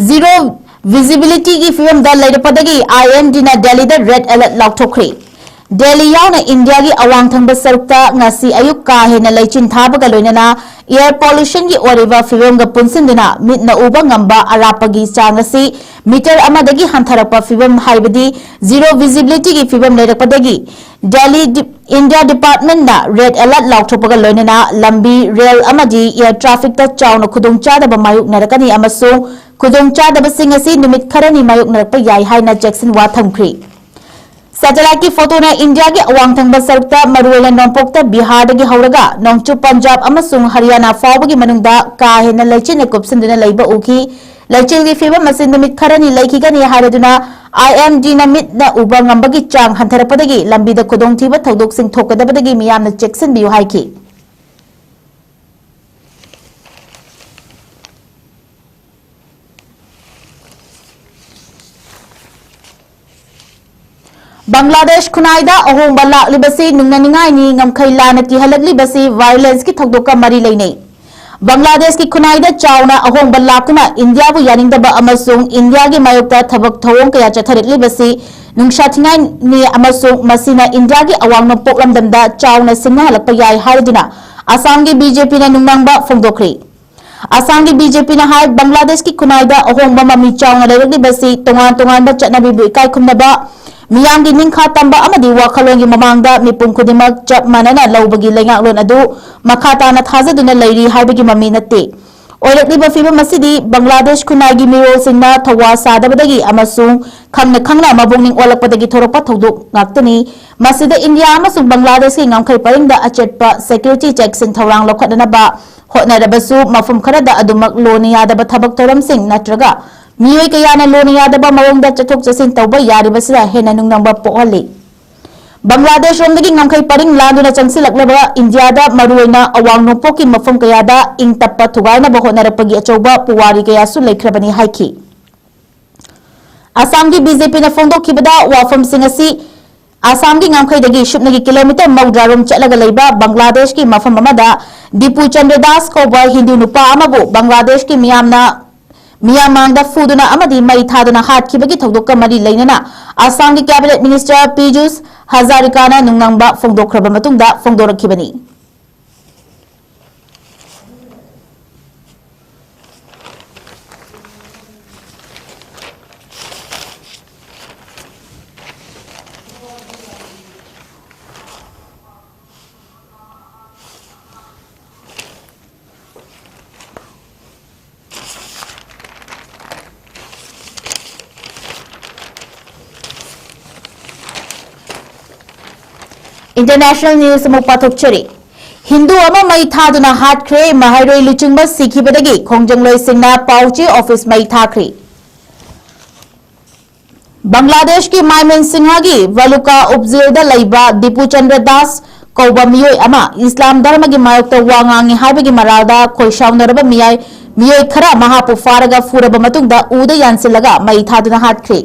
Zero visibilityꯒꯤ ꯐꯤꯕꯝꯗ ꯂꯩꯔꯛꯄꯗꯒꯤ IMDꯅ ꯗꯦꯜꯂꯤꯗ red alert ꯂꯥꯎꯊꯣꯛꯈ꯭ꯔꯦ꯫ ꯗꯦꯜꯂꯤ ꯌꯥꯎꯅ ꯏꯟꯗꯤꯌꯥꯒꯤ ꯑꯋꯥꯡ ꯊꯪꯕ ꯁꯔꯨꯛꯇ ꯉꯁꯤ ꯑꯌꯨꯛ ꯀꯥ ꯍꯦꯟꯅ ꯂꯩꯆꯤꯟ ꯊꯥꯕꯒ ꯂꯣꯏꯅꯅ air pollutionꯒꯤ ꯑꯣꯏꯔꯤꯕ ꯐꯤꯕꯝꯒ ꯄꯨꯟꯁꯤꯟꯗꯨꯅ ꯃꯤꯠꯅ ꯎꯕ ꯉꯝꯕ ꯑꯔꯥꯞꯄꯒꯤ ꯆꯥꯡ ꯑꯁꯤ meter ꯑꯃꯗꯒꯤ ꯍꯟꯊꯔꯛꯄ ꯐꯤꯕꯝ, ꯍꯥꯏꯕꯗꯤ zero visibilityꯒꯤ ꯐꯤꯕꯝ ꯂꯩꯔꯛꯄꯗꯒꯤ ꯗꯦꯜꯂꯤ ꯗꯤ-, ꯏꯟꯗꯤꯌꯥ departmentꯅ red alert ꯂꯥꯎꯊꯣꯛꯄꯒ ꯂꯣꯏꯅꯅ ꯂꯝꯕꯤ, ꯔꯦꯜ ꯑꯃꯗꯤ air trafficꯇ ꯆꯥꯎꯅ ꯈꯨꯗꯣꯡꯆꯥꯗꯕ ꯃꯥꯌꯣꯛꯅꯔꯛꯀꯅꯤ ꯑꯃꯁꯨꯡ ꯈꯨꯗꯣꯡꯆꯥꯗꯕꯁꯤꯡ ꯑꯁꯤ ꯅꯨꯃꯤꯠ ꯈꯔꯅꯤ ꯃꯥꯌꯣꯛꯅꯔꯛꯄ ꯌꯥꯏ ꯍꯥꯏꯅ ꯆꯦꯛꯁꯤꯟꯋꯥ ꯊꯝꯈ꯭ꯔꯤ꯫ Satelliteꯀꯤ photoꯅ ꯏꯟꯗꯤꯌꯥꯒꯤ ꯑꯋꯥꯡ ꯊꯪꯕ ꯁꯔꯨꯛꯇ, ꯃꯔꯨꯑꯣꯏꯅ ꯅꯣꯡꯄꯣꯛꯇ ꯕꯤꯍꯥꯔꯗꯒꯤ ꯍꯧꯔꯒ ꯅꯣꯡꯆꯨꯞ ꯄꯟꯖꯥꯕ ꯑꯃꯁꯨꯡ ꯍꯔꯤꯌꯥꯅꯥ ꯐꯥꯎꯕꯒꯤ ꯃꯅꯨꯡꯗ ꯀꯥ ꯍꯦꯟꯅ ꯂꯩꯆꯤꯟꯅ ꯀꯨꯞꯁꯤꯟꯗꯨꯅ ꯂꯩꯕ ꯎꯈꯤ꯫ ꯂꯩꯆꯤꯜꯒꯤ ꯐꯤꯕꯝ ꯑꯁꯤ ꯅꯨꯃꯤꯠ ꯈꯔꯅꯤ ꯂꯩꯈꯤꯒꯅꯤ ꯍꯥꯏꯔꯗꯨꯅ IMDꯅ ꯃꯤꯠꯅ ꯎꯕ ꯉꯝꯕꯒꯤ ꯆꯥꯡ ꯍꯟꯊꯔꯛꯄꯗꯒꯤ ꯂꯝꯕꯤꯗ ꯈꯨꯗꯣꯡꯊꯤꯕ ꯊꯧꯗꯣꯛꯁꯤꯡ ꯊꯣꯛꯀꯗꯕꯗꯒꯤ ꯃꯤꯌꯥꯝꯅ ꯆꯦꯛꯁꯤꯟꯕꯤꯌꯨ ꯍꯥꯏꯈꯤ꯫ ꯕꯪꯒ꯭ꯂꯥꯗꯦꯁ ꯈꯨꯟꯅꯥꯏꯗ ꯑꯍꯣꯡꯕ ꯂꯥꯛꯂꯤꯕꯁꯤ ꯅꯨꯡꯅꯅꯤꯡꯉꯥꯏꯅꯤ꯫ ꯉꯝꯈꯩ ꯂꯥꯟꯅ ꯀꯤꯍꯜꯂꯛꯂꯤꯕꯁꯤ violence ꯀꯤ ꯊꯧꯗꯣꯛꯀ ꯃꯔꯤ ꯂꯩꯅꯩ꯫ ꯕꯪꯒ꯭ꯂꯥꯗꯦꯁꯀꯤ ꯈꯨꯟꯅꯥꯏꯗ ꯆꯥꯎꯅ ꯑꯍꯣꯡꯕ ꯂꯥꯛꯇꯨꯅ ꯏꯟꯗꯤꯌꯥꯕꯨ ꯌꯥꯅꯤꯡꯗꯕ ꯑꯃꯁꯨꯡ ꯏꯟꯗꯤꯌꯥꯒꯤ ꯃꯥꯌꯣꯛꯇ ꯊꯕꯛ ꯊꯧꯑꯣꯡ ꯀꯌꯥ ꯆꯠꯊꯔꯛꯂꯤꯕꯁꯤ ꯅꯨꯡꯁꯥ ꯊꯤꯉꯥꯏꯅꯤ ꯑꯃꯁꯨꯡ ꯃꯁꯤꯅ ꯏꯟꯗꯤꯌꯥꯒꯤ ꯑꯋꯥꯡ ꯅꯣꯡꯄꯣꯛ ꯂꯝꯗꯝꯗ ꯆꯥꯎꯅ ꯁꯤꯡꯅꯍꯜꯂꯛꯄ ꯌꯥꯏ ꯍꯥꯏꯔꯗꯨꯅ ꯑꯁꯥꯝꯒꯤ BJP ꯅ ꯅꯨꯡꯅꯥꯡꯕ ꯐꯣꯡꯗꯣꯛꯈ꯭ꯔꯤ꯫ ꯑꯁꯥꯝꯒꯤ BJP ꯅ ꯍꯥꯏ, ꯕꯪꯒ꯭ꯂꯥꯗꯦꯁꯀꯤ ꯈꯨꯟꯅꯥꯏꯗ ꯑꯍꯣꯡꯕ ꯃꯃꯤ ꯆꯥꯎꯅ ꯂꯩꯔꯛꯂꯤꯕꯁꯤ ꯇꯣꯉꯥꯟ ꯇꯣꯉꯥꯟꯕ ꯆꯠꯅꯕꯤꯕꯨ ꯏꯀꯥꯏ ꯈꯨꯝꯅꯕ, ꯃꯤꯌꯥꯝꯒꯤ ꯅꯤꯡꯈꯥ ꯇꯝꯕ ꯑꯃꯗꯤ ꯋꯥꯈꯜꯂꯣꯟꯒꯤ ꯃꯃꯥꯡꯗ ꯃꯤꯄꯨꯝ ꯈꯨꯗꯤꯡꯃꯛ ꯆꯞ ꯃꯥꯟꯅꯅ ꯂꯧꯕꯒꯤ ꯂꯩꯉꯥꯛꯂꯣꯟ ꯑꯗꯨ ꯃꯈꯥ ꯇꯥꯅ ꯊꯥꯖꯗꯨꯅ ꯂꯩꯔꯤ ꯍꯥꯏꯕꯒꯤ ꯃꯃꯤ ꯅꯠꯇꯦ꯫ ꯑꯣꯏꯔꯛꯂꯤꯕ ꯐꯤꯕꯝ ꯑꯁꯤꯗꯤ ꯕꯪꯒ꯭ꯂꯥꯗꯦꯁ ꯈꯨꯟꯅꯥꯏꯒꯤ ꯃꯤꯔꯣꯜꯁꯤꯡꯅ ꯊꯧꯋꯥ ꯁꯥꯗꯕꯗꯒꯤ ꯑꯃꯁꯨꯡ ꯈꯪꯅ ꯈꯪꯅ ꯃꯕꯨꯛꯅꯤꯡ ꯑꯣꯜꯂꯛꯄꯗꯒꯤ ꯊꯣꯔꯛꯄ ꯊꯧꯗꯣꯛ ꯉꯥꯛꯇꯅꯤ꯫ ꯃꯁꯤꯗ ꯏꯟꯗꯤꯌꯥ ꯑꯃꯁꯨꯡ ꯕꯪꯒ꯭ꯂꯥꯗꯦꯁꯀꯤ ꯉꯝꯈꯩ ꯄꯔꯤꯡꯗ ꯑꯆꯦꯠꯄ security checks ꯊꯧꯔꯥꯡ ꯂꯧꯈꯠꯅꯅꯕ ꯍꯣꯠꯅꯔꯕꯁꯨ, ꯃꯐꯝ ꯈꯔꯗ ꯑꯗꯨꯃꯛ ꯂꯣꯟꯅ ꯌꯥꯗꯕ ꯊꯕꯛ ꯊꯧꯔꯝꯁꯤꯡ ꯅꯠꯇ꯭ꯔꯒ ꯃꯤꯑꯣꯏ ꯀꯌꯥꯅ ꯂꯣꯟꯅ ꯌꯥꯗꯕ ꯃꯑꯣꯡꯗ ꯆꯠꯊꯣꯛ ꯆꯠꯁꯤꯟ ꯇꯧꯕ ꯌꯥꯔꯤꯕꯁꯤꯅ ꯍꯦꯟꯅ ꯅꯨꯡꯅꯝꯕ ꯄꯣꯛꯍꯜꯂꯤ꯫ ꯕꯪꯒ꯭ꯂꯥꯗꯦꯁꯔꯣꯝꯗꯒꯤ ꯉꯝꯈꯩ ꯄꯔꯤꯡ ꯂꯥꯟꯗꯨꯅ ꯆꯪꯁꯤꯜꯂꯛꯂꯕ ꯏꯟꯗꯤꯌꯥꯗ, ꯃꯔꯨꯑꯣꯏꯅ ꯑꯋꯥꯡ ꯅꯣꯡꯄꯣꯛꯀꯤ ꯃꯐꯝ ꯀꯌꯥꯗ ꯏꯪ ꯇꯞꯄ ꯊꯨꯒꯥꯏꯅꯕ ꯍꯣꯠꯅꯔꯛꯄꯒꯤ ꯑꯆꯧꯕ ꯄꯨꯋꯥꯔꯤ ꯀꯌꯥꯁꯨ ꯂꯩꯈ꯭ꯔꯕꯅꯤ ꯍꯥꯏꯈꯤ꯫ ꯑꯁꯥꯝꯒꯤ BJP ꯅ ꯐꯣꯡꯗꯣꯛꯈꯤꯕꯗ, ꯋꯥꯐꯝꯁꯤꯡ ꯑꯁꯤ ꯑꯁꯥꯝꯒꯤ ꯉꯝꯈꯩꯗꯒꯤ ꯁꯨꯞꯅꯒꯤ kilometre ꯃꯧꯗ꯭ꯔꯥ ꯔꯣꯝ ꯆꯠꯂꯒ ꯂꯩꯕ ꯕꯪꯒ꯭ꯂꯥꯗꯦꯁꯀꯤ ꯃꯐꯝ ꯑꯃꯗ ꯗꯤꯄꯨ ꯆꯟꯗ꯭ꯔ ꯗꯥꯁ ꯀꯧꯕ ꯍꯤꯟꯗꯨ ꯅꯨꯄꯥ ꯑꯃꯕꯨ ꯕꯪꯒ꯭ꯂꯥꯗꯦꯁꯀꯤ ꯃꯤꯌꯥꯝꯅ, ꯃꯤꯌꯥꯝ ꯃꯥꯡꯗ ꯐꯨꯗꯨꯅ ꯑꯃꯗꯤ ꯃꯩ ꯊꯥꯗꯨꯅ ꯍꯥꯠꯈꯤꯕꯒꯤ ꯊꯧꯗꯣꯛꯀ ꯃꯔꯤ ꯂꯩꯅꯅ ꯑꯁꯥꯝꯒꯤ cabinet minister ꯄꯤꯖꯨꯁ ꯍꯖꯥꯔꯤꯀꯥꯅ ꯅꯨꯡꯅꯥꯡꯕ ꯐꯣꯡꯗꯣꯛꯈ꯭ꯔꯕ ꯃꯇꯨꯡꯗ ꯐꯣꯡꯗꯣꯔꯛꯈꯤꯕꯅꯤ꯫ International news ꯑꯃꯨꯛ ꯄꯥꯊꯣꯛꯆꯔꯤ꯫ ꯍꯤꯟꯗꯨ ꯑꯃ ꯃꯩ ꯊꯥꯗꯨꯅ ꯍꯥꯠꯈ꯭ꯔꯦ꯫ ꯃꯍꯩꯔꯣꯏ ꯂꯨꯆꯤꯡꯕ ꯁꯤꯈꯤꯕꯗꯒꯤ ꯈꯣꯡꯖꯪꯂꯣꯏꯁꯤꯡꯅ ꯄꯥꯎꯆꯦ office ꯃꯩ ꯊꯥꯈ꯭ꯔꯤ꯫ ꯕꯪꯒ꯭ꯂꯥꯗꯦꯁꯀꯤ ꯃꯥꯏꯃꯦꯟ ꯁꯤꯡꯍꯒꯤ ꯕꯂꯨꯀꯥ ꯎꯞꯖꯤꯜꯗ ꯂꯩꯕ ꯗꯤꯄꯨ ꯆꯟꯗ꯭ꯔ ꯗꯥꯁ ꯀꯧꯕ ꯃꯤꯑꯣꯏ ꯑꯃ ꯏꯁꯂꯥꯝ ꯙꯔꯃꯒꯤ ꯃꯥꯌꯣꯛꯇ ꯋꯥ ꯉꯥꯡꯉꯤ ꯍꯥꯏꯕꯒꯤ ꯃꯔꯥꯜꯗ ꯈꯣꯏꯁꯥꯎꯅꯔꯕ ꯃꯤꯌꯥꯏ, ꯃꯤꯑꯣꯏ ꯈꯔ ꯃꯍꯥꯛꯄꯨ ꯐꯥꯔꯒ ꯐꯨꯔꯕ ꯃꯇꯨꯡꯗ ꯎꯗ ꯌꯥꯟꯁꯤꯜꯂꯒ ꯃꯩ ꯊꯥꯗꯨꯅ ꯍꯥꯠꯈ꯭ꯔꯦ꯫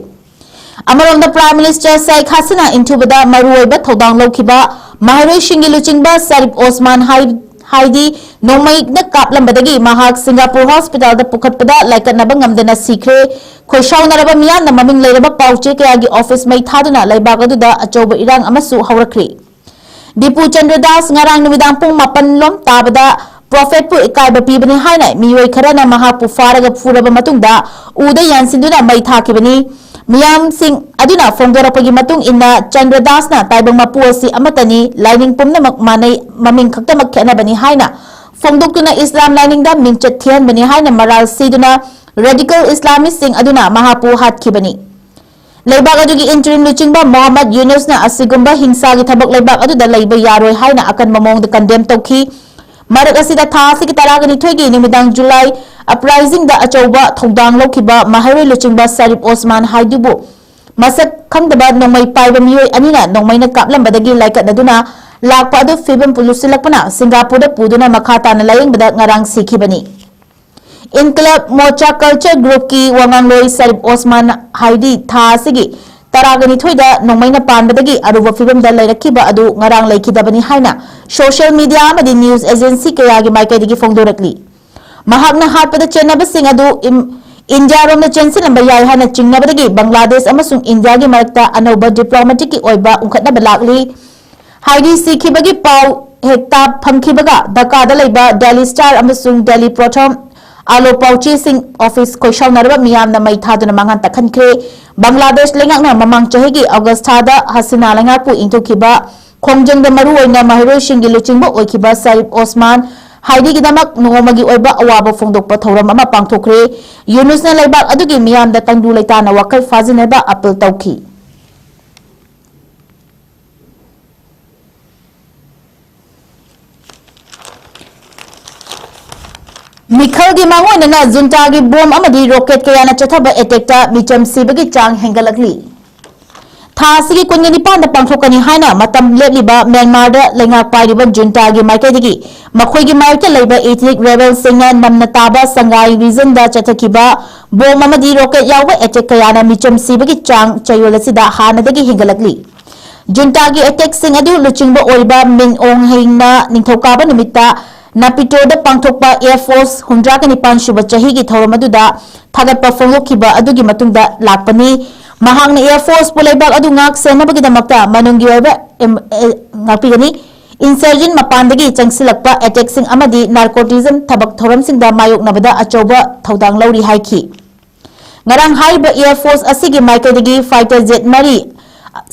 ꯑꯃꯔꯣꯝꯗ, Prime Minister Sheikh Hasina ꯏꯟꯊꯨꯕꯗ ꯃꯔꯨꯑꯣꯏꯕ ꯊꯧꯗꯥꯡ ꯂꯧꯈꯤꯕ ꯃꯍꯩꯔꯣꯏꯁꯤꯡꯒꯤ ꯂꯨꯆꯤꯡꯕ ꯁꯔꯤꯐ ꯑꯣꯁꯃꯥꯟ ꯍꯥꯏ-, ꯍꯥꯏꯗꯤ ꯅꯣꯡꯃꯩꯅ ꯀꯥꯞꯂꯝꯕꯗꯒꯤ ꯃꯍꯥꯛ ꯁꯤꯡꯒꯥꯄꯨꯔ hospitalꯗ ꯄꯨꯈꯠꯄꯗ ꯂꯥꯏꯀꯠꯅꯕ ꯉꯝꯗꯅ ꯁꯤꯈ꯭ꯔꯦ꯫ ꯈꯣꯏꯁꯥꯎꯅꯔꯕ ꯃꯤꯌꯥꯝꯅ ꯃꯃꯤꯡ ꯂꯩꯔꯕ ꯄꯥꯎ ꯆꯦ ꯀꯌꯥꯒꯤ office ꯃꯩ ꯊꯥꯗꯨꯅ ꯂꯩꯕꯥꯛ ꯑꯗꯨꯗ ꯑꯆꯧꯕ ꯏꯔꯥꯡ ꯑꯃꯁꯨ ꯍꯧꯔꯛꯈ꯭ꯔꯦ꯫ ꯗꯤꯄꯨ ꯆꯟꯗ꯭ꯔꯗꯥꯁ ꯉꯔꯥꯡ ꯅꯨꯃꯤꯗꯥꯡ ꯄꯨꯡ ꯃꯥꯄꯟ ꯂꯣꯝ ꯇꯥꯕꯗ ꯄ꯭ꯔꯣꯐꯦꯠꯄꯨ ꯏꯀꯥꯏꯕ ꯄꯤꯕꯅꯤ ꯍꯥꯏꯅ ꯃꯤꯑꯣꯏ ꯈꯔꯅ ꯃꯍꯥꯛꯄꯨ ꯐꯥꯔꯒ ꯐꯨꯔꯕ ꯃꯇꯨꯡꯗ ꯎꯗ ꯌꯥꯟꯁꯤꯟꯗꯨꯅ ꯃꯩ ꯊꯥꯈꯤꯕꯅꯤ꯫ ꯃꯤꯌꯥꯝꯁꯤꯡ ꯑꯗꯨꯅ ꯐꯣꯡꯗꯣꯔꯛꯄꯒꯤ ꯃꯇꯨꯡ ꯏꯟꯅ, ꯆꯟꯗ꯭ꯔꯗꯥꯁꯅ ꯇꯥꯏꯕꯪ ꯃꯄꯨ ꯑꯁꯤ ꯑꯃꯠꯇꯅꯤ, ꯂꯥꯏꯅꯤꯡ ꯄꯨꯝꯅꯃꯛ ꯃꯥꯟꯅꯩ, ꯃꯃꯤꯡ ꯈꯛꯇꯃꯛ ꯈꯦꯠꯅꯕꯅꯤ ꯍꯥꯏꯅ ꯐꯣꯡꯗꯣꯛꯇꯨꯅ ꯏꯁꯂꯥꯝ ꯂꯥꯏꯅꯤꯡꯗ ꯃꯤꯡꯆꯠ ꯊꯤꯍꯟꯕꯅꯤ ꯍꯥꯏꯅ ꯃꯔꯥꯜ ꯁꯤꯗꯨꯅ radical Islamistꯁꯤꯡ ꯑꯗꯨꯅ ꯃꯍꯥꯛꯄꯨ ꯍꯥꯠꯈꯤꯕꯅꯤ꯫ ꯂꯩꯕꯥꯛ ꯑꯗꯨꯒꯤ interim ꯂꯨꯆꯤꯡꯕ ꯃꯣꯍꯝꯃꯗ ꯌꯨꯅꯨꯁꯅ ꯑꯁꯤꯒꯨꯝꯕ ꯍꯤꯡꯁꯥꯒꯤ ꯊꯕꯛ ꯂꯩꯕꯥꯛ ꯑꯗꯨꯗ ꯂꯩꯕ ꯌꯥꯔꯣꯏ ꯍꯥꯏꯅ ꯑꯀꯟꯕ ꯃꯑꯣꯡꯗ condemn ꯇꯧꯈꯤ꯫ ꯃꯔꯛ ꯑꯁꯤꯗ, ꯊꯥ ꯑꯁꯤꯒꯤ ꯇꯔꯥꯒ ꯅꯤꯊꯣꯏꯒꯤ ꯅꯨꯃꯤꯗꯥꯡ July uprisingꯗ ꯑꯆꯧꯕ ꯊꯧꯗꯥꯡ ꯂꯧꯈꯤꯕ ꯃꯍꯩꯔꯣꯏ ꯂꯨꯆꯤꯡꯕ ꯁꯔꯤꯐ ꯑꯣꯁꯃꯥꯟ ꯍꯥꯏꯗꯨꯕꯨ ꯃꯁꯛ ꯈꯪꯗꯕ ꯅꯣꯡꯃꯩ ꯄꯥꯏꯕ ꯃꯤꯑꯣꯏ ꯑꯅꯤꯅ ꯅꯣꯡꯃꯩꯅ ꯀꯥꯞꯂꯝꯕꯗꯒꯤ ꯂꯥꯏꯀꯠꯅꯗꯨꯅ ꯂꯥꯛꯄ ꯑꯗꯨ ꯐꯤꯕꯝ ꯂꯨꯁꯤꯜꯂꯛꯄꯅ ꯁꯤꯡꯒꯥꯄꯨꯔꯗ ꯄꯨꯗꯨꯅ ꯃꯈꯥ ꯇꯥꯅ ꯂꯥꯌꯦꯡꯕꯗ ꯉꯔꯥꯡ ꯁꯤꯈꯤꯕꯅꯤ꯫ ꯏꯟꯀꯂꯥꯕ ꯃꯣꯔꯆꯥ Culture Groupꯀꯤ ꯋꯥꯉꯥꯡꯂꯣꯏ ꯁꯔꯤꯐ ꯑꯣꯁꯃꯥꯟ ꯍꯥꯏꯗꯤ ꯊꯥ ꯑꯁꯤꯒꯤ ꯇꯔꯥꯒ ꯅꯤꯊꯣꯏꯗ ꯅꯣꯡꯃꯩꯅ ꯄꯥꯟꯕꯗꯒꯤ ꯑꯔꯨꯕ ꯐꯤꯕꯝꯗ ꯂꯩꯔꯛꯈꯤꯕ ꯑꯗꯨ ꯉꯔꯥꯡ ꯂꯩꯈꯤꯗꯕꯅꯤ ꯍꯥꯏꯅ social media ꯑꯃꯗꯤ news agency ꯀꯌꯥꯒꯤ ꯃꯥꯏꯀꯩꯗꯒꯤ ꯐꯣꯡꯗꯣꯔꯛꯂꯤ꯫ ꯃꯍꯥꯛꯅ ꯍꯥꯠꯄꯗ ꯆꯦꯟꯅꯕꯁꯤꯡ ꯑꯗꯨ ꯏꯝ-, ꯏꯟꯗꯤꯌꯥꯔꯣꯝꯗ ꯆꯦꯟꯁꯤꯜꯂꯝꯕ ꯌꯥꯏ ꯍꯥꯏꯅ ꯆꯤꯡꯅꯕꯗꯒꯤ ꯕꯪꯒ꯭ꯂꯥꯗꯦꯁ ꯑꯃꯁꯨꯡ ꯏꯟꯗꯤꯌꯥꯒꯤ ꯃꯔꯛꯇ ꯑꯅꯧꯕ diplomaticꯀꯤ ꯑꯣꯏꯕ ꯎꯪꯈꯠꯅꯕ ꯂꯥꯛꯂꯤ꯫ ꯍꯥꯏꯗꯤ ꯁꯤꯈꯤꯕꯒꯤ ꯄꯥꯎ ꯍꯦꯛꯇ ꯐꯪꯈꯤꯕꯒ ꯙꯥꯀꯥꯗ ꯂꯩꯕ Daily Star ꯑꯃꯁꯨꯡ Daily Pratham ꯑꯥꯂꯣ ꯄꯥꯎꯆꯦꯁꯤꯡ office ꯈꯣꯏꯁꯥꯎꯅꯔꯕ ꯃꯤꯌꯥꯝꯅ ꯃꯩ ꯊꯥꯗꯨꯅ ꯃꯥꯡꯍꯟ ꯇꯥꯛꯍꯟꯈ꯭ꯔꯦ꯫ ꯕꯪꯒ꯭ꯂꯥꯗꯦꯁ ꯂꯩꯉꯥꯛꯅ ꯃꯃꯥꯡ ꯆꯍꯤꯒꯤ August ꯊꯥꯗ ꯍꯁꯤꯅꯥ ꯂꯩꯉꯥꯛꯄꯨ ꯏꯟꯊꯣꯛꯈꯤꯕ ꯈꯣꯡꯖꯪꯗ ꯃꯔꯨꯑꯣꯏꯅ ꯃꯍꯩꯔꯣꯏꯁꯤꯡꯒꯤ ꯂꯨꯆꯤꯡꯕ ꯑꯣꯏꯈꯤꯕ ꯁꯔꯤꯐ ꯑꯣꯁꯃꯥꯟ ꯍꯥꯏꯗꯤꯒꯤꯗꯃꯛ ꯅꯣꯡꯃꯒꯤ ꯑꯣꯏꯕ ꯑꯋꯥꯕ ꯐꯣꯡꯗꯣꯛꯄ ꯊꯧꯔꯝ ꯑꯃ ꯄꯥꯡꯊꯣꯛꯈ꯭ꯔꯦ꯫ ꯌꯨꯅꯨꯁꯅ ꯂꯩꯕꯥꯛ ꯑꯗꯨꯒꯤ ꯃꯤꯌꯥꯝꯗ ꯇꯪꯗꯨ ꯂꯩꯇꯥꯅ ꯋꯥꯈꯜ ꯐꯥꯖꯤꯟꯅꯕ appeal ꯇꯧꯈꯤ꯫ ꯃꯤꯈꯜꯒꯤ ꯃꯥꯡꯑꯣꯏꯅꯅ ꯖꯨꯟꯇꯥꯒꯤ ꯕꯣꯝ ꯑꯃꯗꯤ ꯔꯣꯀꯦꯠ ꯀꯌꯥꯅ ꯆꯠꯊꯕ attackꯇ ꯃꯤꯆꯝ ꯁꯤꯕꯒꯤ ꯆꯥꯡ ꯍꯦꯟꯒꯠꯂꯛꯂꯤ꯫ ꯊꯥ ꯑꯁꯤꯒꯤ ꯀꯨꯟꯒ ꯅꯤꯄꯥꯟꯗ ꯄꯥꯡꯊꯣꯛꯀꯅꯤ ꯍꯥꯏꯅ ꯃꯇꯝ ꯂꯦꯞꯂꯤꯕ ꯃ꯭ꯌꯥꯟꯃꯥꯔꯗ ꯂꯩꯉꯥꯛ ꯄꯥꯏꯔꯤꯕ ꯖꯨꯟꯇꯥꯒꯤ ꯃꯥꯏꯀꯩꯗꯒꯤ ꯃꯈꯣꯏꯒꯤ ꯃꯥꯌꯣꯛꯇ ꯂꯩꯕ ethnic rebelꯁꯤꯡꯅ ꯅꯝꯅ ꯇꯥꯕ ꯁꯪꯒꯥꯏ regionꯗ ꯆꯠꯊꯈꯤꯕ ꯕꯣꯝ ꯑꯃꯗꯤ rocket ꯌꯥꯎꯕ attack ꯀꯌꯥꯅ ꯃꯤꯆꯝ ꯁꯤꯕꯒꯤ ꯆꯥꯡ ꯆꯌꯣꯜ ꯑꯁꯤꯗ ꯍꯥꯟꯅꯗꯒꯤ ꯍꯦꯟꯒꯠꯂꯛꯂꯤ꯫ ꯖꯨꯟꯇꯥꯒꯤ attackꯁꯤꯡ ꯑꯗꯨ ꯂꯨꯆꯤꯡꯕ ꯑꯣꯏꯔꯤꯕ ꯃꯤꯟ ꯑꯣꯡ ꯍ꯭ꯂꯦꯡꯅ ꯅꯤꯡꯊꯧꯀꯥꯕ ꯅꯨꯃꯤꯠꯇ ꯅꯥꯄꯤꯇꯣꯗ ꯄꯥꯡꯊꯣꯛꯄ Air Force ꯍꯨꯝꯗ꯭ꯔꯥꯒ ꯅꯤꯄꯥꯟ ꯁꯨꯕ ꯆꯍꯤꯒꯤ ꯊꯧꯔꯝ ꯑꯗꯨꯗ ꯊꯥꯒꯠꯄ ꯐꯣꯡꯗꯣꯛꯈꯤꯕ ꯑꯗꯨꯒꯤ ꯃꯇꯨꯡꯗ ꯂꯥꯛꯄꯅꯤ꯫ ꯃꯍꯥꯛꯅ Air Forceꯄꯨ ꯂꯩꯕꯥꯛ ꯑꯗꯨ ꯉꯥꯛ ꯁꯦꯟꯅꯕꯒꯤꯗꯃꯛꯇ ꯃꯅꯨꯡꯒꯤ ꯑꯣꯏꯕ ꯑꯦꯝ-, ꯑꯦ, ꯉꯥꯛꯄꯤꯒꯅꯤ꯫ Insurgent ꯃꯄꯥꯟꯗꯒꯤ ꯆꯪꯁꯤꯜꯂꯛꯄ attackꯁꯤꯡ ꯑꯃꯗꯤ narcotism ꯊꯕꯛ ꯊꯧꯔꯝꯁꯤꯡꯗ ꯃꯥꯌꯣꯛꯅꯕꯗ ꯑꯆꯧꯕ ꯊꯧꯗꯥꯡ ꯂꯧꯔꯤ ꯍꯥꯏꯈꯤ꯫ ꯉꯔꯥꯡ ꯍꯥꯏꯔꯤꯕ Air Force ꯑꯁꯤꯒꯤ ꯃꯥꯏꯀꯩꯗꯒꯤ fighter jet ꯃꯔꯤ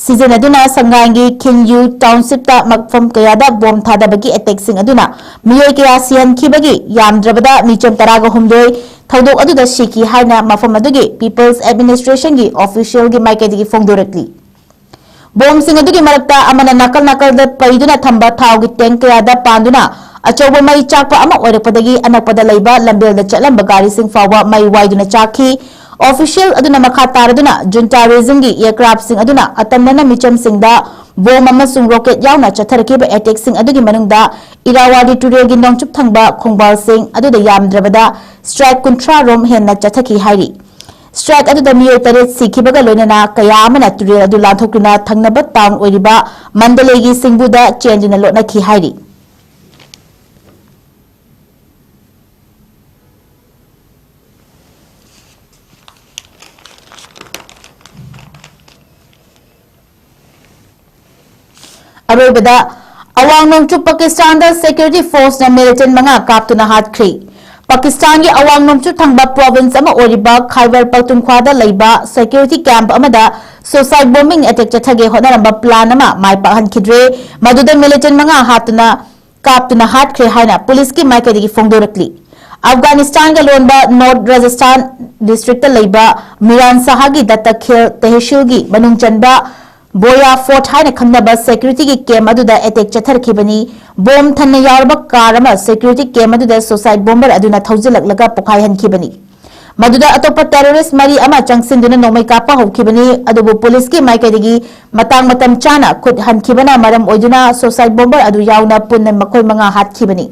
ꯁꯤꯖꯤꯟꯅꯗꯨꯅ ꯁꯪꯒꯥꯏꯒꯤ ꯈꯤꯟꯌꯨ townshipꯇ ꯃꯐꯝ ꯀꯌꯥꯗ ꯕꯣꯝ ꯊꯥꯗꯕꯒꯤ attackꯁꯤꯡ ꯑꯗꯨꯅ ꯃꯤꯑꯣꯏ ꯀꯌꯥ ꯁꯤꯍꯟꯈꯤꯕꯒꯤ ꯌꯥꯝꯗ꯭ꯔꯕꯗ ꯃꯤꯆꯝ ꯇꯔꯥꯒ ꯍꯨꯝꯗꯣꯏ ꯊꯧꯗꯣꯛ ꯑꯗꯨꯗ ꯁꯤꯈꯤ ꯍꯥꯏꯅ ꯃꯐꯝ ꯑꯗꯨꯒꯤ People's Administrationꯒꯤ officialꯒꯤ ꯃꯥꯏꯀꯩꯗꯒꯤ ꯐꯣꯡꯗꯣꯔꯛꯂꯤ꯫ ꯕꯣꯝꯁꯤꯡ ꯑꯗꯨꯒꯤ ꯃꯔꯛꯇ ꯑꯃꯅ ꯅꯥꯀꯜ ꯅꯥꯀꯜꯗ ꯄꯩꯗꯨꯅ ꯊꯝꯕ ꯊꯥꯎꯒꯤ tank ꯀꯌꯥꯗ ꯄꯥꯟꯗꯨꯅ ꯑꯆꯧꯕ ꯃꯩ ꯆꯥꯛꯄ ꯑꯃ ꯑꯣꯏꯔꯛꯄꯗꯒꯤ ꯑꯅꯛꯄꯗ ꯂꯩꯕ ꯂꯝꯕꯦꯜꯗ ꯆꯠꯂꯝꯕ ꯒꯥꯔꯤꯁꯤꯡ ꯐꯥꯎꯕ ꯃꯩ ꯋꯥꯏꯗꯨꯅ ꯆꯥꯛꯈꯤ꯫ Official ꯑꯗꯨꯅ ꯃꯈꯥ ꯇꯥꯔꯗꯨꯅ ꯖꯨꯟꯇꯥ regimeꯒꯤ aircraftꯁꯤꯡ ꯑꯗꯨꯅ ꯑꯇꯝꯅꯅ ꯃꯤꯆꯝꯁꯤꯡꯗ ꯕꯣꯝ ꯑꯃꯁꯨꯡ rocket ꯌꯥꯎꯅ ꯆꯠꯊꯔꯛꯈꯤꯕ attackꯁꯤꯡ ꯑꯗꯨꯒꯤ ꯃꯅꯨꯡꯗ ꯏꯔꯥꯋꯥꯗꯤ ꯇꯨꯔꯦꯜꯒꯤ ꯅꯣꯡꯆꯨꯞ ꯊꯪꯕ ꯈꯣꯡꯕꯥꯜꯁꯤꯡ ꯑꯗꯨꯗ ꯌꯥꯝꯗ꯭ꯔꯕꯗ strike ꯀꯨꯟꯊ꯭ꯔꯥ ꯔꯣꯝ ꯍꯦꯟꯅ ꯆꯠꯊꯈꯤ ꯍꯥꯏꯔꯤ꯫ Strike ꯑꯗꯨꯗ ꯃꯤꯑꯣꯏ ꯇꯔꯦꯠ ꯁꯤꯈꯤꯕꯒ ꯂꯣꯏꯅꯅ ꯀꯌꯥ ꯑꯃꯅ ꯇꯨꯔꯦꯜ ꯑꯗꯨ ꯂꯥꯟꯊꯣꯛꯇꯨꯅ ꯊꯪꯅꯕ town ꯑꯣꯏꯔꯤꯕ ꯃꯟꯗꯂꯦꯒꯤ ꯁꯤꯡꯕꯨꯗ ꯆꯦꯟꯗꯨꯅ ꯂꯣꯠꯅꯈꯤ ꯍꯥꯏꯔꯤ꯫ ꯑꯔꯣꯏꯕꯗ, ꯑꯋꯥꯡ ꯅꯣꯡꯆꯨꯞ ꯄꯥꯀꯤꯁꯇꯥꯟꯗ security forceꯅ militant ꯃꯉꯥ ꯀꯥꯞꯇꯨꯅ ꯍꯥꯠꯈ꯭ꯔꯦ꯫ ꯄꯥꯀꯤꯁꯇꯥꯟꯒꯤ ꯑꯋꯥꯡ ꯅꯣꯡꯆꯨꯞ ꯊꯪꯕ province ꯑꯃ ꯑꯣꯏꯔꯤꯕ ꯈꯥꯏꯕꯔ ꯄꯈꯇꯨꯟꯈ꯭ꯋꯥꯗ ꯂꯩꯕ security camp ꯑꯃꯗ suicide bombing attack ꯆꯠꯊꯒꯦ ꯍꯣꯠꯅꯔꯝꯕ plan ꯑꯃ ꯃꯥꯏ ꯄꯥꯛꯍꯟꯈꯤꯗ꯭ꯔꯦ꯫ ꯃꯗꯨꯗ militant ꯃꯉꯥ ꯍꯥꯠꯇꯨꯅ ꯀꯥꯞꯇꯨꯅ ꯍꯥꯠꯈ꯭ꯔꯦ ꯍꯥꯏꯅ ꯄꯨꯂꯤꯁꯀꯤ ꯃꯥꯏꯀꯩꯗꯒꯤ ꯐꯣꯡꯗꯣꯔꯛꯂꯤ꯫ ꯑꯐꯒꯥꯅꯤꯁꯇꯥꯟꯒ ꯂꯣꯟꯕ North Rajasthan districtꯇ ꯂꯩꯕ ꯃꯤꯔꯥꯟ ꯁꯍꯥꯒꯤ ꯗꯠꯇꯈꯦꯜ ꯇꯦꯍꯁꯤꯜꯒꯤ ꯃꯅꯨꯡ ꯆꯟꯕ ꯕꯣꯌꯥ Fort ꯍꯥꯏꯅ ꯈꯪꯅꯕ securityꯒꯤ camp ꯑꯗꯨꯗ attack ꯆꯠꯊꯔꯛꯈꯤꯕꯅꯤ꯫ ꯕꯣꯝ ꯊꯟꯅ ꯌꯥꯎꯔꯕ car ꯑꯃ security camp ꯑꯗꯨꯗ suicide bomber ꯑꯗꯨꯅ ꯊꯧꯖꯤꯜꯂꯛꯂꯒ ꯄꯣꯈꯥꯏꯍꯟꯈꯤꯕꯅꯤ꯫ ꯃꯗꯨꯗ ꯑꯇꯣꯞꯄ terrorist ꯃꯔꯤ ꯑꯃ ꯆꯪꯁꯤꯟꯗꯨꯅ ꯅꯣꯡꯃꯩ ꯀꯥꯞꯄ ꯍꯧꯈꯤꯕꯅꯤ꯫ ꯑꯗꯨꯕꯨ ꯄꯨꯂꯤꯁꯀꯤ ꯃꯥꯏꯀꯩꯗꯒꯤ ꯃꯇꯥꯡ ꯃꯇꯝ ꯆꯥꯅ ꯈꯨꯠ ꯍꯟꯈꯤꯕꯅ ꯃꯔꯝ ꯑꯣꯏꯗꯨꯅ suicide bomber ꯑꯗꯨ ꯌꯥꯎꯅ ꯄꯨꯟꯅ ꯃꯈꯣꯏ ꯃꯉꯥ ꯍꯥꯠꯈꯤꯕꯅꯤ꯫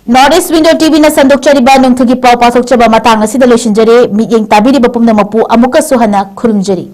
North East Window TVꯅ ꯁꯟꯗꯣꯛꯆꯔꯤꯕ ꯅꯨꯡꯊꯤꯜꯒꯤ ꯄꯥꯎ ꯄꯥꯊꯣꯛꯆꯕ ꯃꯇꯥꯡ ꯑꯁꯤꯗ ꯂꯣꯏꯁꯤꯟꯖꯔꯦ꯫ ꯃꯤꯠꯌꯦꯡ ꯇꯥꯕꯤꯔꯤꯕ ꯄꯨꯝꯅꯃꯛꯄꯨ ꯑꯃꯨꯛꯀꯁꯨ ꯍꯟꯅ ꯈꯨꯔꯨꯝꯖꯔꯤ꯫